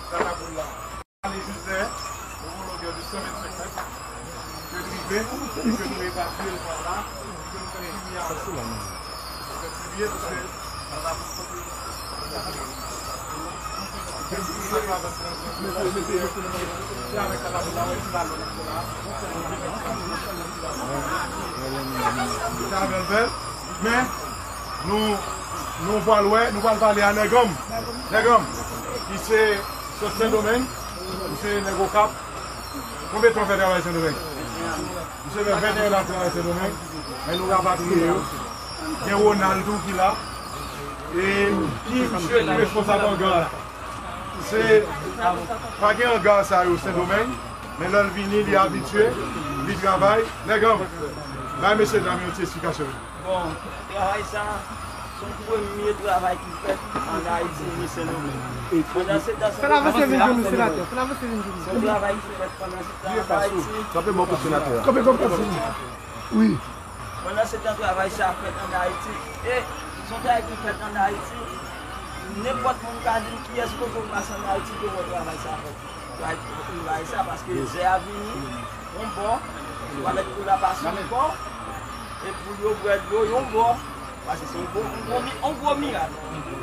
sa ta poul la. Ale jis dèyè, yon longè de san vennsenk mèt, ke l rive, e ke nou evakye l pa la, e ke nou fè tribye avè l. Nou fè tribye, paske sa va pou kote. Se avèk sa la pou la wè si la lòn la. Se avè l bèl, men nou, nou pral wè, nou pral pale a nèg an m. Nèg an m, ki se sot Sendomeng, misye nèg Okap. Konbyen tan w fè travay Sendomeng? Misye fè venteyen an ap travay Sendomeng, men nou rapatriye yo. Gen Ronald tou ki la. E ki responsab anga a? Se, pa gen anga sa yo Sendomeng, men lè l vini, li abitye, li travay. Nèg an m, bay mesye dam yo ti esplikasyon yo. Bon, travay sa, se yon premye travay ki fèt ann Ayiti, ni Sendomeng. Pandan se tan, se yon travay ki fèt pandan se tan ann Ayiti. Kanpe bò kote senatè a. Kanpe, kanpe, kanpe. Wi. Pandan se tan, travay sa fèt ann Ayiti. E se yon travay ki fèt ann Ayiti. Nenpòt moun ka di m kiyès kote w pase ann Ayiti ke w wè travay sa fèt. Travay, travay sa, paske zè a vini yon bò, twalèt poul la pase yon bò, e poul yo bwè dlo yon bò, paske se yon gwo, yon gwo mi-, yon gwo mirak.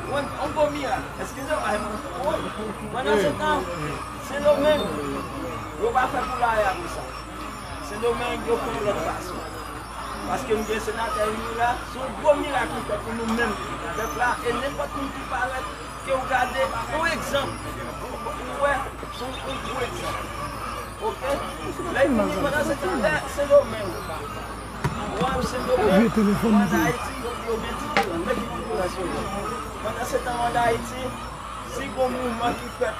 Yon, yon gwo mirak. Eskize m, ay, mwen, pandan se tan, Sendomeng, yo pa fè poulaye apre sa. Sendomeng, yo fè yon lòt fason. Paske m gen senatè vini la, se yon gwo mirak li fè pou nou menm, pèp la, e nenpòt moun ki parèt, ke w gade, yon egzanp, ou, ou wè, se yon, yon gwo egzanp. Ok? Lè y vini, pandan se tan, lè Sendomeng, w ap Sendomeng, w ann Ayiti, yo, yo gen diferan, men ki diferans yo ye? Pandan se tan, w ann Ayiti, si gon mouvman ki fèt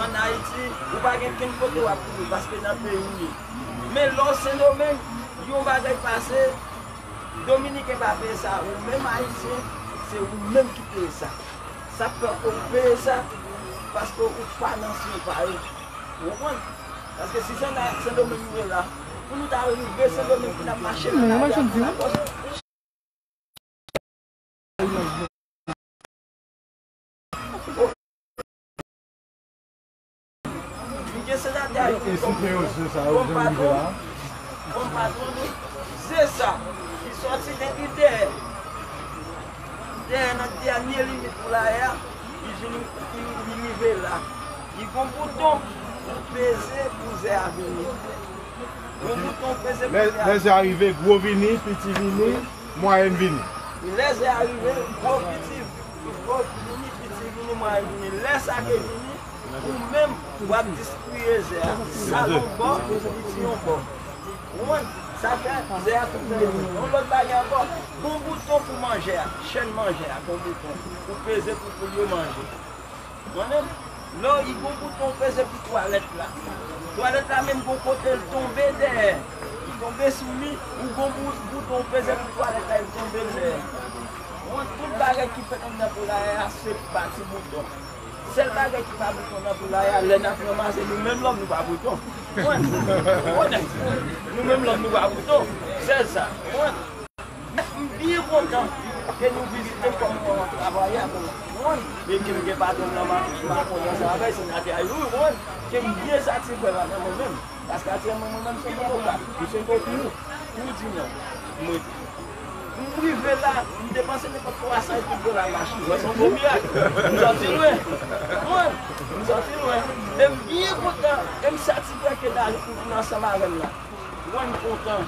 ann Ayiti, ou pa gen kenn kote w ap kouri, paske nan peyi w ye. Men lè w Sendomeng, yon bagay pase, Dominiken pa peye sa, ou menm Ayisyen, se ou menm ki peye sa. Sa k fè ke w peye sa, paske ou pa nan syen pa yo. Ou konprann? Paske si se nan Sendomeng nou ye la, pou nou ta rive Sendomeng pou n ap mache nan lari a pou lakòs, Gen senatè Ayiti kòm, kòm patwon, kòm patwon nou, se sa ki sòti depi dèyè, dèyè nan dènye limit poulay a, li vin, li, li rive la. Li gon bouton pou peze pou zè a vini. Gon bouton peze pou zè a. Lè, lè zè a rive, gwo vini, piti vini, mwayèn vini. Lè zè a rive, gwo piti, gwo vini, piti vini, mwayèn vini. Lè sa ke vini, ou menm, w ap distribiye zè a. Sa yon bò, piti yon bò. Ou konprann? Sa fè zè a tout nan yon. Yon lòt bagay ankò, gon bouton pou manje a, chèn manje a, gon bouton pou peze pou poul yo manje. Mwen menm, lè w gon bouton w peze pou twalèt la. Twalèt la menm gon kote l tonbe dèyè. Li tonbe sou li, ou gon bou-, bouton w peze pou twalèt la, li tonbe dèyè. Mwen, tout bagay ki fèt anndan poulay a, se pa ti bouton. Sèl bagay ki pa bouton nan poulay a, lè n ap ranmase, nou menm lòm nou pa bouton. Mwen, onèt, nou menm lòm nou pa bouton. Sèl sa. Mwen, M byen kontan ke nou vizite m kòm yon travayè, konprann, e ke m gen patwon m nan, m ap, m ap konn ansanm avè l, senatè a, wi, konprann, ke m byen satisfè ladan mwen menm. Paske aktyèlman, mwen menm, se yon avoka, m se yon kou, kou di non. Mwen, m rive la, m depanse nenpòt twa san e kèk dola machin. Mwen, se yon gwo mirak. M sòti lwen. Mwen, m sòti lwen. E m byen kontan, e m satisfè ke lajan m ansanm avè m la. Mwen, m kontan.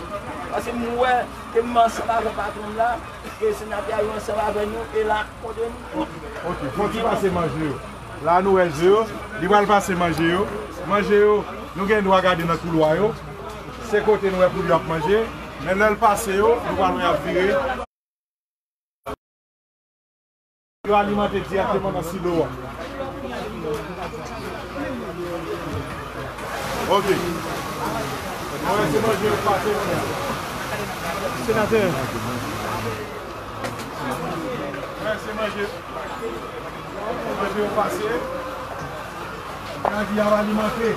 Paske m wè ke m ansanm avè patwon m la, ke senatè a yo ansanm avè nou, e l ap kote nou tout. Ok, fò ti pase manje yo. La nou wè je yo, li pral pase manje yo. Manje yo, nou gen dwa gade nan koulwa yo. Se kote nou wè poul yo ap manje. Men lè l pase yo, nou pral wè y ap vire. Yo alimante dirèkteman nan silo a. Ok. Mwen se manje yo pase kounye a. Senatè. Mwen se manje. Manje yo pase. Grandi ap alimante.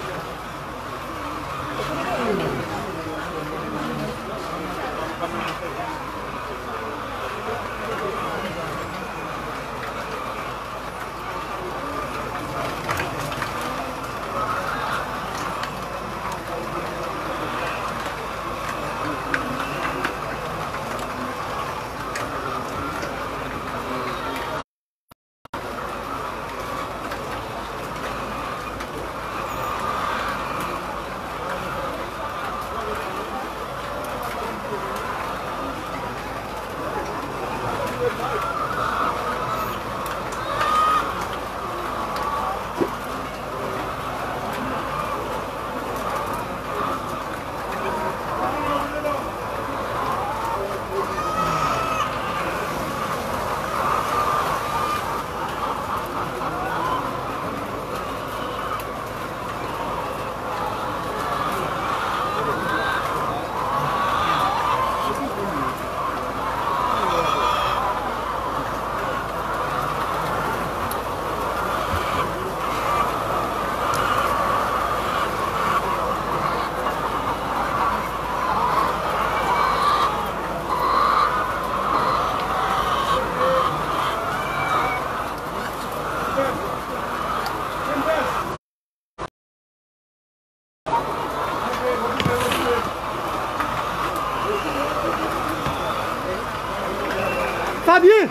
Fabien!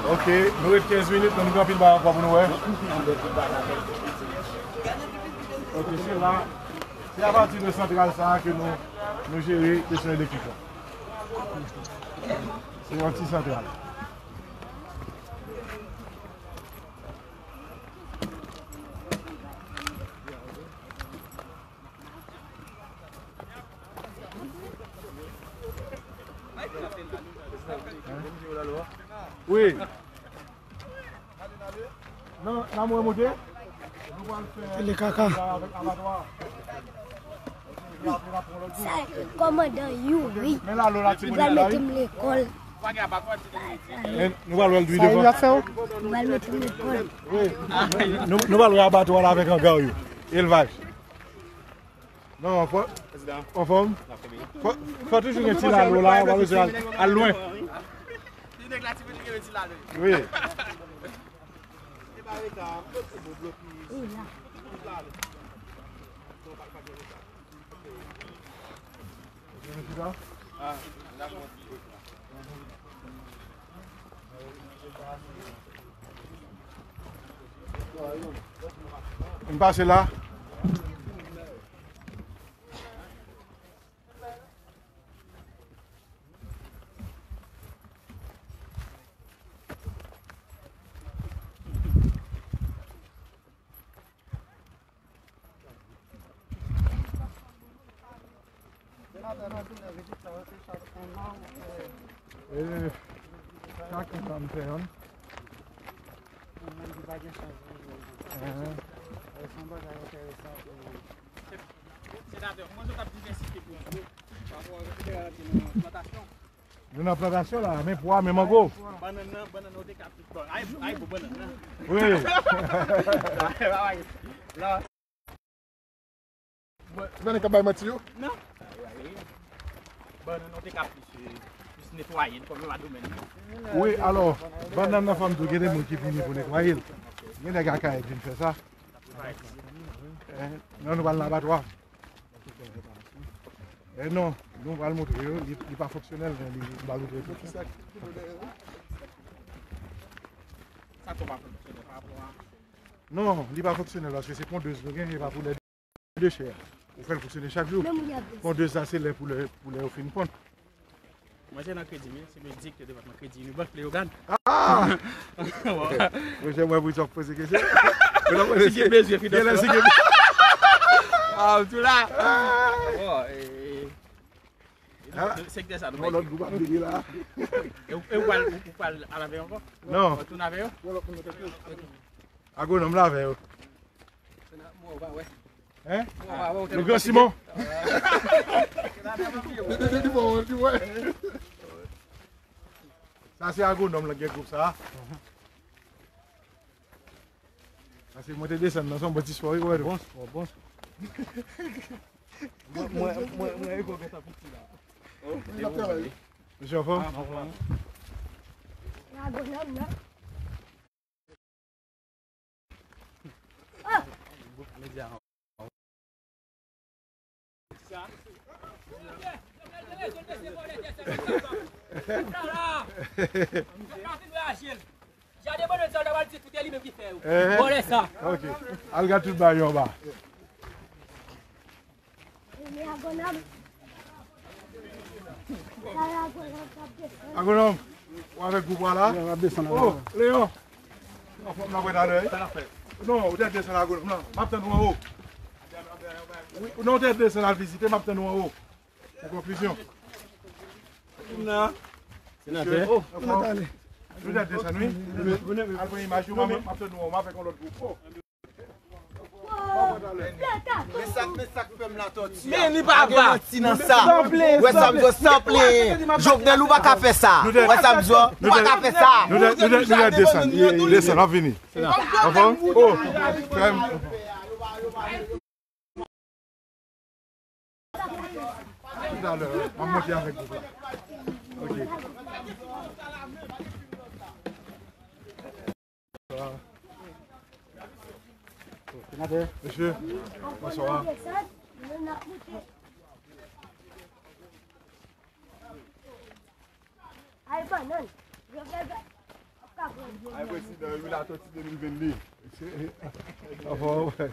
Ok, nou ret kenz minit, nou gen anpil bagay ankò pou nou wè. Ok, se la, se apati de santral sa a ke nou, nou jere kesyon elektrik la. Se yon ti santral. Wi. Nan, nan mwen monte. Tele kaka. Sa, kòmandan Youri. Li pral mete m lekòl. Men nou pral wè l dwi devan. Li pral mete m lekòl. Wi. Nou, nou pral wè abatwa la avèk angar yo. Elvaj. Non, fò, anfòm. Fò, fò toujou gen ti lalo la, pa bezwen al, al lwen. Wi. M pase la. E, sa ki sa m fè, an? Mwen menm ki pa gen chans vin jwenn. Ehn. E, se yon bagay enteresan pou mwen. Senatè, kòman zòt ap divèsifye pou nou? Pa rapò avèk federal ap di nou nan plantasyon. Nou nan plantasyon la, men pwa, men mango. Bannann nan, bannann nan, ou te ka plis bon. Ay, ay, pou bannann nan. Wi. La. Bannann k ap bay manti yo? Non. Bannann nan, ou te ka plis, eh, plis netwaye l, kòm yo pa domèn nan. Wi, alò, bannann nan, fò m di w, gen de moun ki vini pou netwaye l. Gen nèg Akayè k vin fè sa. Eh, non, nou pral nan abatwa. Eh non, nou pral montre yo, li, li pa fonksyonèl, men li, li pa montre yo. Sa k pa fonksyonèl pa rapò a? Non, li pa fonksyonèl paske se pondez nou gen, e pa pou lè dechè. Ou fè l fonksyone chak jou. Pondez la, se lè pou lè, pou lè yo fin ponn. Mwen se nan Kredi M, se mwen direktè depatman Kredi Unibank Leyogàn. Ah! Monchè, mwen pou w ap poze kesyon. Si gen bezwen finansman. Gen lè si gen. Ah, m tou la. Bon, e, e, e, sektè sa nou bay. Lòt gwoup ap vini la. E ou, e ou pral, ou, ou pral al avè yo ankò? Non. Ou tounen avè yo? Agwonòm la avè yo. Hein? Le Grand Simon. Sa se agwonòm lan gen gwoup sa. Sa se mwen te desann nan, se yon bon ti spò, wi, wè. Bon spò, bon spò. Mwen, mwen, mwen, mwen, Ego gentan piti la. Mesye anfòm? Agwonòm lan. Ehn. Vòlè sa. Ok. Al gad tout bagay yo anba. Agwonòm, ou avèk gwoup ou a la? Wi, m ap desann la. Oh, Leon. Anfòm nan wè talè, wi. Non, ou te desann agwonòm, non. M ap tann ou anwo. Wi, non, ou te desann al vizite, m ap tann ou anwo. Pou konklizyon. Nan. Senatè. Oh, nou te desann, wi. Al pran imaj yo, m ap tann ou anwo, m avèk yon lòt gwoup. Oh. Men sa, men sa k fè m la, Tòti. Men li pa va. Pa gen manti nan sa. Ou wè sa m di w, san plenyen. Jovenel, ou pa ka fè sa. Ou wè sa m di w, ou pa ka fè sa. Nou te, nou te, nou te desann. Desann, w ap vini. Anfòm? Oh, frè m. Talè, m ap monte avèk gwoup la. Ok. Mesye, bonswa. Ay, bannann. Ay, prezidan, wi, Latòti de mil venn de. Anfòm, wè.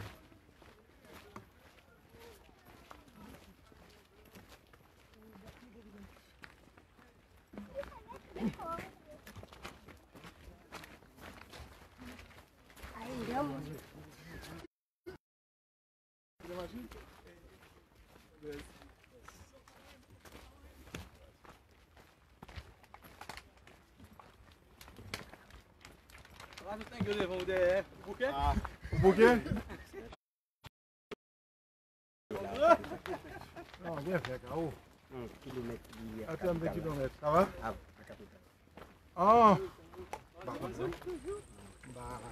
Ou bouke? Non, byen fèt, a, oh. An tèm de kilomèt, sa va? Ah, pa konn, non. Ba. Ba.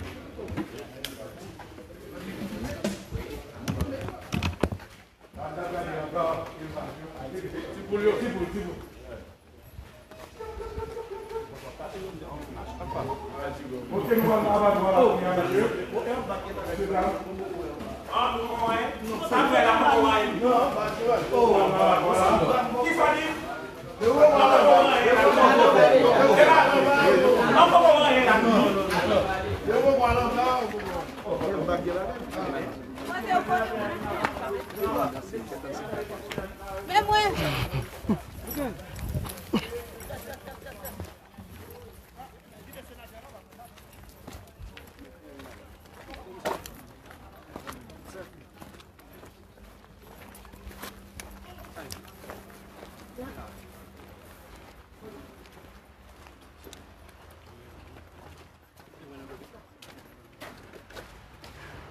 Men mwen.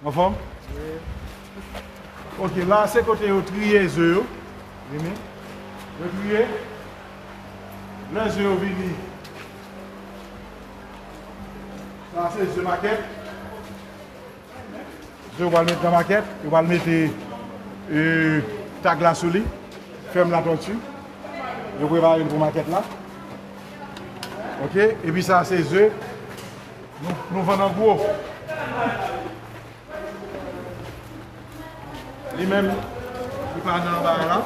Anfòm? Ok, la se kote yo triye ze yo. Vini. Yo triye. Lè ze yo vini. Sa se ze makèt. Yo pral met nan makèt, yo pral mete e, tag la sou li. Fèm Latòti. Yo prepare l pou makèt la. Ok, epi sa se ze. Nou, nou vann an gwo. Li menm, li pa nan anba la.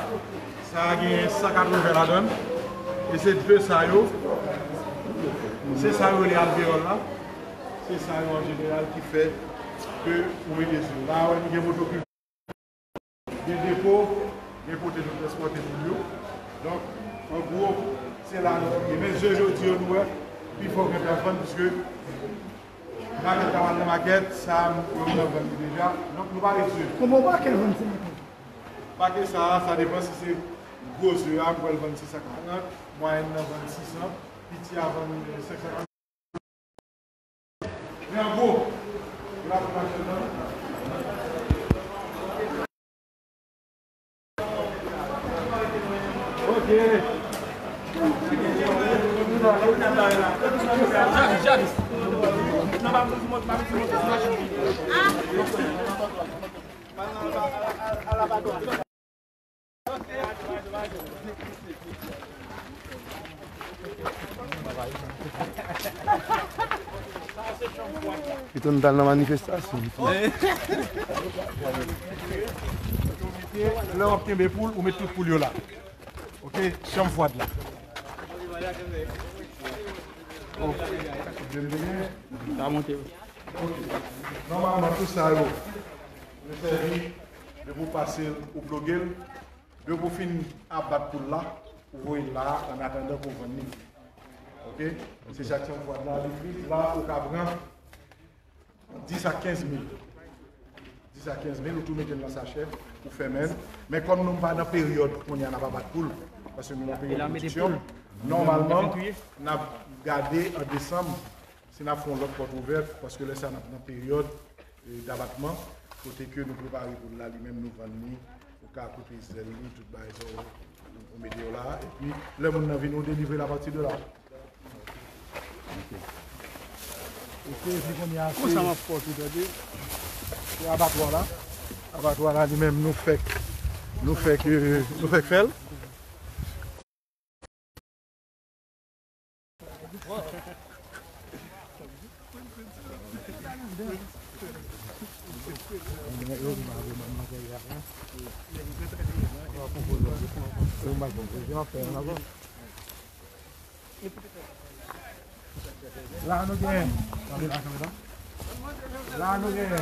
Sa a gen san katreven ladan l. E se de sa yo, se sa yo rele alveyòl la. Se sa yo an jeneral ki fè ke ou mete sou. La, wè, nou gen moto ki gen depo, gen kote nou transpòte moun yo. Donk, an gwo, se la nou ye. Men je jodi yo, nou wè, pifò gentan vann, piske makèt la pral nan makèt, sa a, yo gentan vann li deja. Donk, nou pale de je. Kòman yon pakè vann se makèt? Pakè sa a, sa depann si se gwo ze a, m pral vann sis san karant, mwayèn nan vann sis san, piti a vann senk san karant. Pito n t al nan manifestasyon. Lè w ap kenbe poul, ou met tout poul yo la. Ok, chanm fwad la. Oh. Sa monte wi. Ok. Nòmalman, tou sa yo, nou sèvi depi w pase l, ou ploge l, depi w fin abat poul la, ou voye l la, an atandan ke w vann li. Ok? Se sa k fè fwa la, li frit la, ou ka pran dis a kenz mil. Dis a kenz mil, ou tou mete l nan sachè, ou fèmen l. Men kòm nou pa nan peryòd kounye a n ap abat poul, paske nou nan peryòd pwodiksyon, nòmalman, n ap gade an desanm si n ap fè yon lòt pòt ouvè, paske lè sa n ap nan peryòd, e, dabatman, kote ke nou prepare poul la, li menm nou vann li, ou ka koupe zèl li, tout bagay sa yo, ou mete yo la, epi lè moun nan vini, ou delivre l apati de la. Ok, epi kounye a, se, konsa m ap fè tou, tande. Se abatwa la. Abatwa la, li menm, nou fèk, nou fèk, nou fèk fè l. La nou gen. La nou gen.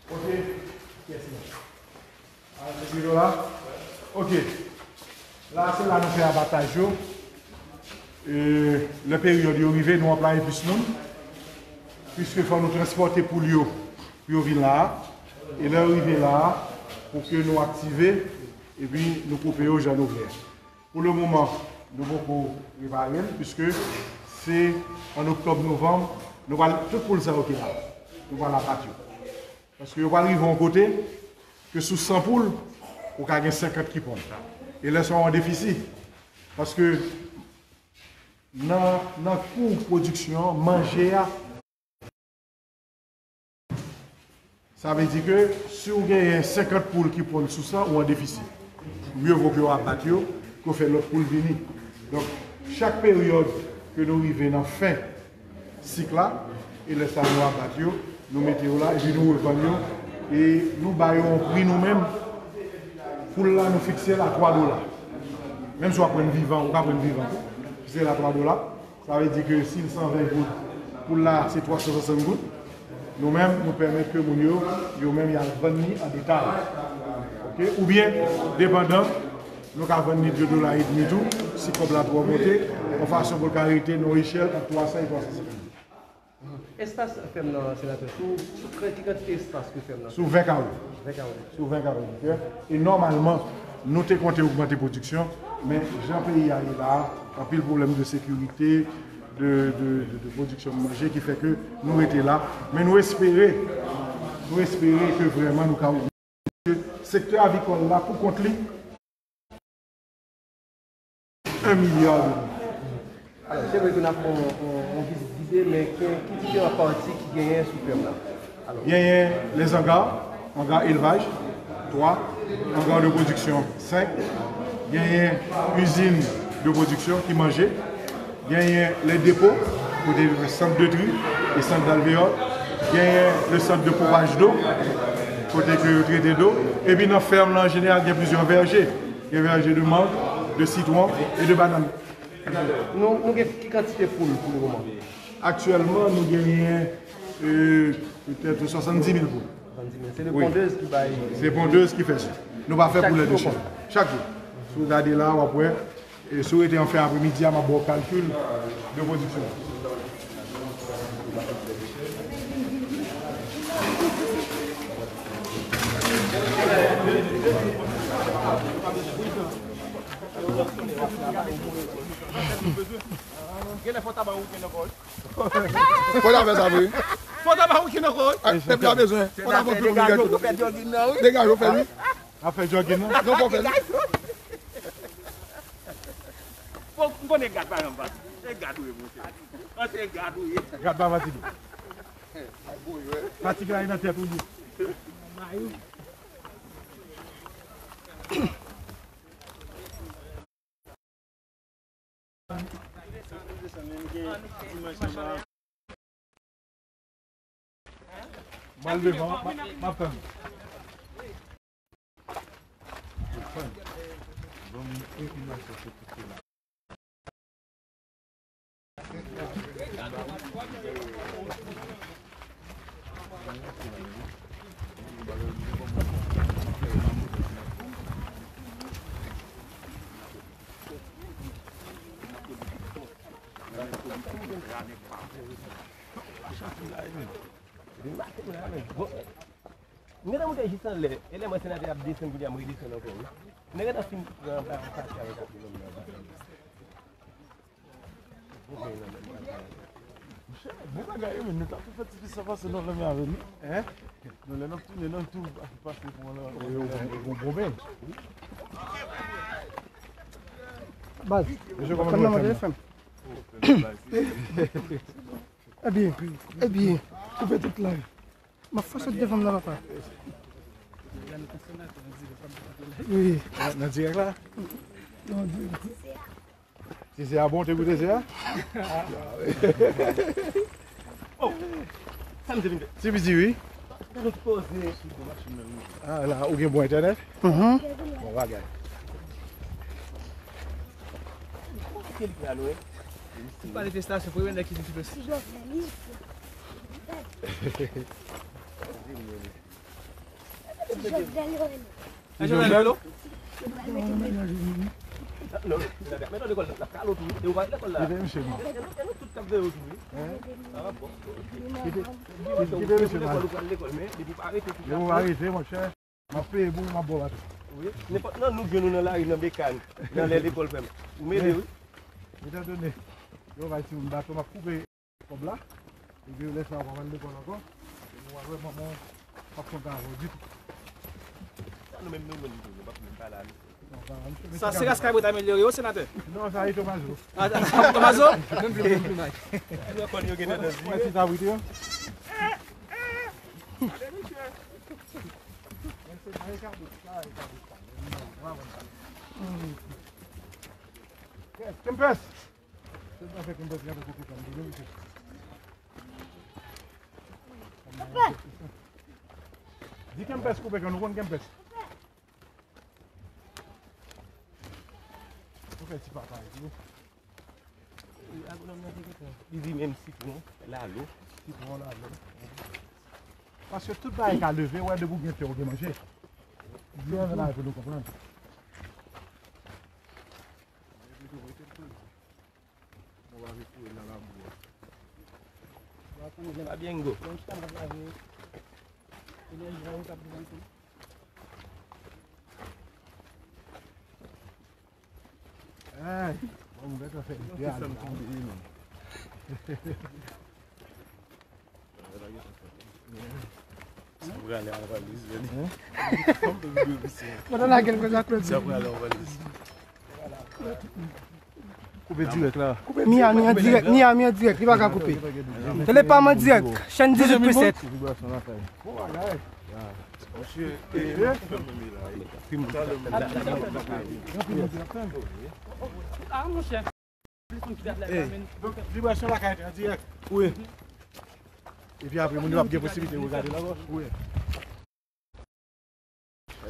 Ok. Kiyès la? Ah, se Guido la? Ok. La, se la nou fè abataj yo. E, lè peryòd yo rive, nou anplwaye plis moun. Piske fò nou transpòte poul yo pou yo vin la a. E lè yo rive la a, pou ke nou aktive, epi nou koupe yo jan nou vle. Pou le moman, nou poko repare l, piske se an oktòb, novanm, nou pral, tout poul sa yo ki la, nou pral abat yo. Paske yo pral rive yon kote ke sou san poul, ou ka gen senkant ki ponn. E lè sa w an defisi. Paske nan, nan kou pwodiksyon an, manje a, sa vle di ke si w genyen senkant poul ki ponn sou san, ou an defisi. Mye vo ke w abat yo, ke w fè lòt poul vini. Donk, chak peryòd ke nou rive nan fen sik la, e lè sa nou abat yo, nou mete yo la, epi nou revann yo, e nou ba yo yon pri nou menm. Poul la, nou fikse l a twa dola. Menm si w ap pran l vivan, ou ka pran l vivan tou. Fikse l a twa dola. Sa vle di ke si l san ven goud, poul la se twa san swasant goud. Nou menm, nou pèmèt ke moun yo, yo menm, y al vann li an detay. Ok? Oubyen, depandan, nou ka vann li de dola edmi tou, si kòb la twò monte, yon fason pou l ka rete nan yon echèl ant twa san e twa san senkant. Espas fèm nan, senatè, sou, sou kran-, ki kantite espas ke fèm nan? Sou ven kawo. Ven kawo. Sou ven kawo, ok? E nòmalman, nou te konte ogmante pwodiksyon, men jan peyi a ye la, anpil pwoblèm de sekirite, de, de, de, de pwodiksyon manje ki fè ke nou rete la. Men nou espere, nou espere ke vrèman nou ka ogmante sektè avikòl la pou kont li. Un milliard de goud. Alò, se vre ke n ap fè yon, yon, yon vizit gide, men ki, ki diferan pati ki genyen sou fèm la? Alò. Genyen les hangars, hangar elvaj, twa, hangar de production, senk, genyen izin de production ki manje, genyen les dépôts, kote sant de tri e sant d'alvéole, genyen le sant de pompage d'eau, kote ke yo trete dlo, epi nan fèm lan an jeneral gen plizyè vèje. Gen vèje de mang, de sitwon e de banann. Nou, nou gen ki kantite poul pou le moman? Aktyèlman, nou genyen, euh, petèt swasanndis mil poul. Swasanndis mil. Se le pondez ki bay. Se pondez ki fè sa. Nou pa fè poulèt de chen. Chak jou. Si w gade la, w ap wè. E si w rete an fen apremidi a, m ap ba w kalkil de pwodiksyon. Genlè fò ta ba ou kenn ankò, wi. Fò ta fè sa vre. Fò ta ba ou kenn ankò, wi. Ah, pèp la bezwen. Fò ta ba ou kenn ankò. Degaje w fè, wi. Ap fè jogging nan? Non, fò fè li. Bon, m konnen gad pa janm fatige. Se gad ou ye, monchè. An, se gad ou ye. Gad pa fatige. Fatig la e nan tèt ou li ye. M al devan, m ap, m ap tann. Bon, m gentan moute jis anlè. E lè mwen senatè ap desann kounye a, m redesann ankò, wi. Nèg la fin pran ba yon pati avèk apre nonm nan. Bon bagay, wi, men nou ta tou fè ti fi sa pase nan lè men avè nou. Hein? Nou lè n ap tounen nan tou, pase pou mwen la. Bon, bon, bon, ben. Baz, mesye, kòman nou fè? Ebyen, ebyen, koupe tout la. M ap fè sot devan m nan, papa. Wi. Nan dirèk la? Non, dirèk. Ti se a bon, te goute se a? Oh! Sa m te vin fè? Ti piti, wi. Gade poze sou machin nan, wi. Ah, la, ou gen bon entènèt? Mhm. Bon bagay. Ki lik la, nou, eh? Ti manifestasyon, premye nèg ki vin sou plas. Jovenel, wi. Jovenel, wi. Non, men lekòl la, l ap kale w tou, wi. E ou pa lekòl la. Kite misye, non. E nou, e nou tout k ap veye w tou, wi. Hein? Sa va bon. Kite, kite misye, lekòl, ou pral lekòl, men depi w pa arete, depi w pa arete, monchè. M ap peye pou m ap bò bato. Wi. Nenpòt nan nou jwenn ou nan lari, nan bekàn, nan lè lekòl fèmen. Ou mele, wi. Etandone yo bay timoun bato, m ap koupe kòb la. Epi lè sa a, w pa pral lekòl ankò. Epi w pral wè manman w p ap kontan avè w ditou. Sa nou menm nou menm tou, nou p ap menm pale a misye. Sa se ras kay mwen t amelyore yo, senatè? Non, sa e Tomazo. Ah, Tomazo? Menm plim, menm plimaj. Mwen konn yo gen tandans vire. Mwen ti kabrite yo. Kempès! Se sa fè Kempès gade kote kann li, wi, mesye. Di Kempès koupe kann, ou konn Kempès? Ou fè ti papa, wi. Agwonòm nan te gentan. Li di menm sitwon, lalo. Sitwon, lalo. Paske tout bagay ka leve, wè depi w gen tè, w gen manje. Li ann avè nou konprann. Abiengo. Ay, bon, mwen ka fè yon ti sèm tonbe, non. Sa prale an valiz, veni. Mwen ta lage l konsa, Claude. Sa prale an valiz. Koupe dirèk la. Miami an dirèk, Miami an dirèk, li pa ka koupe. Tele Pam an dirèk, chèn dizuit pwen sèt. Ah, monchè. Donk, vibrasyon lakay an dirèk. Wi. Epi apre, moun yo ap gen posiblite yo gade la, wi.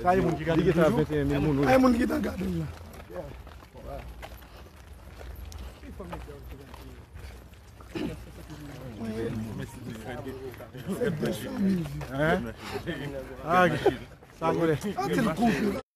Sa e moun ki gade toujou. Sa e moun ki t ap gade l la. Hein? Ah, sa gole. Antil koupe.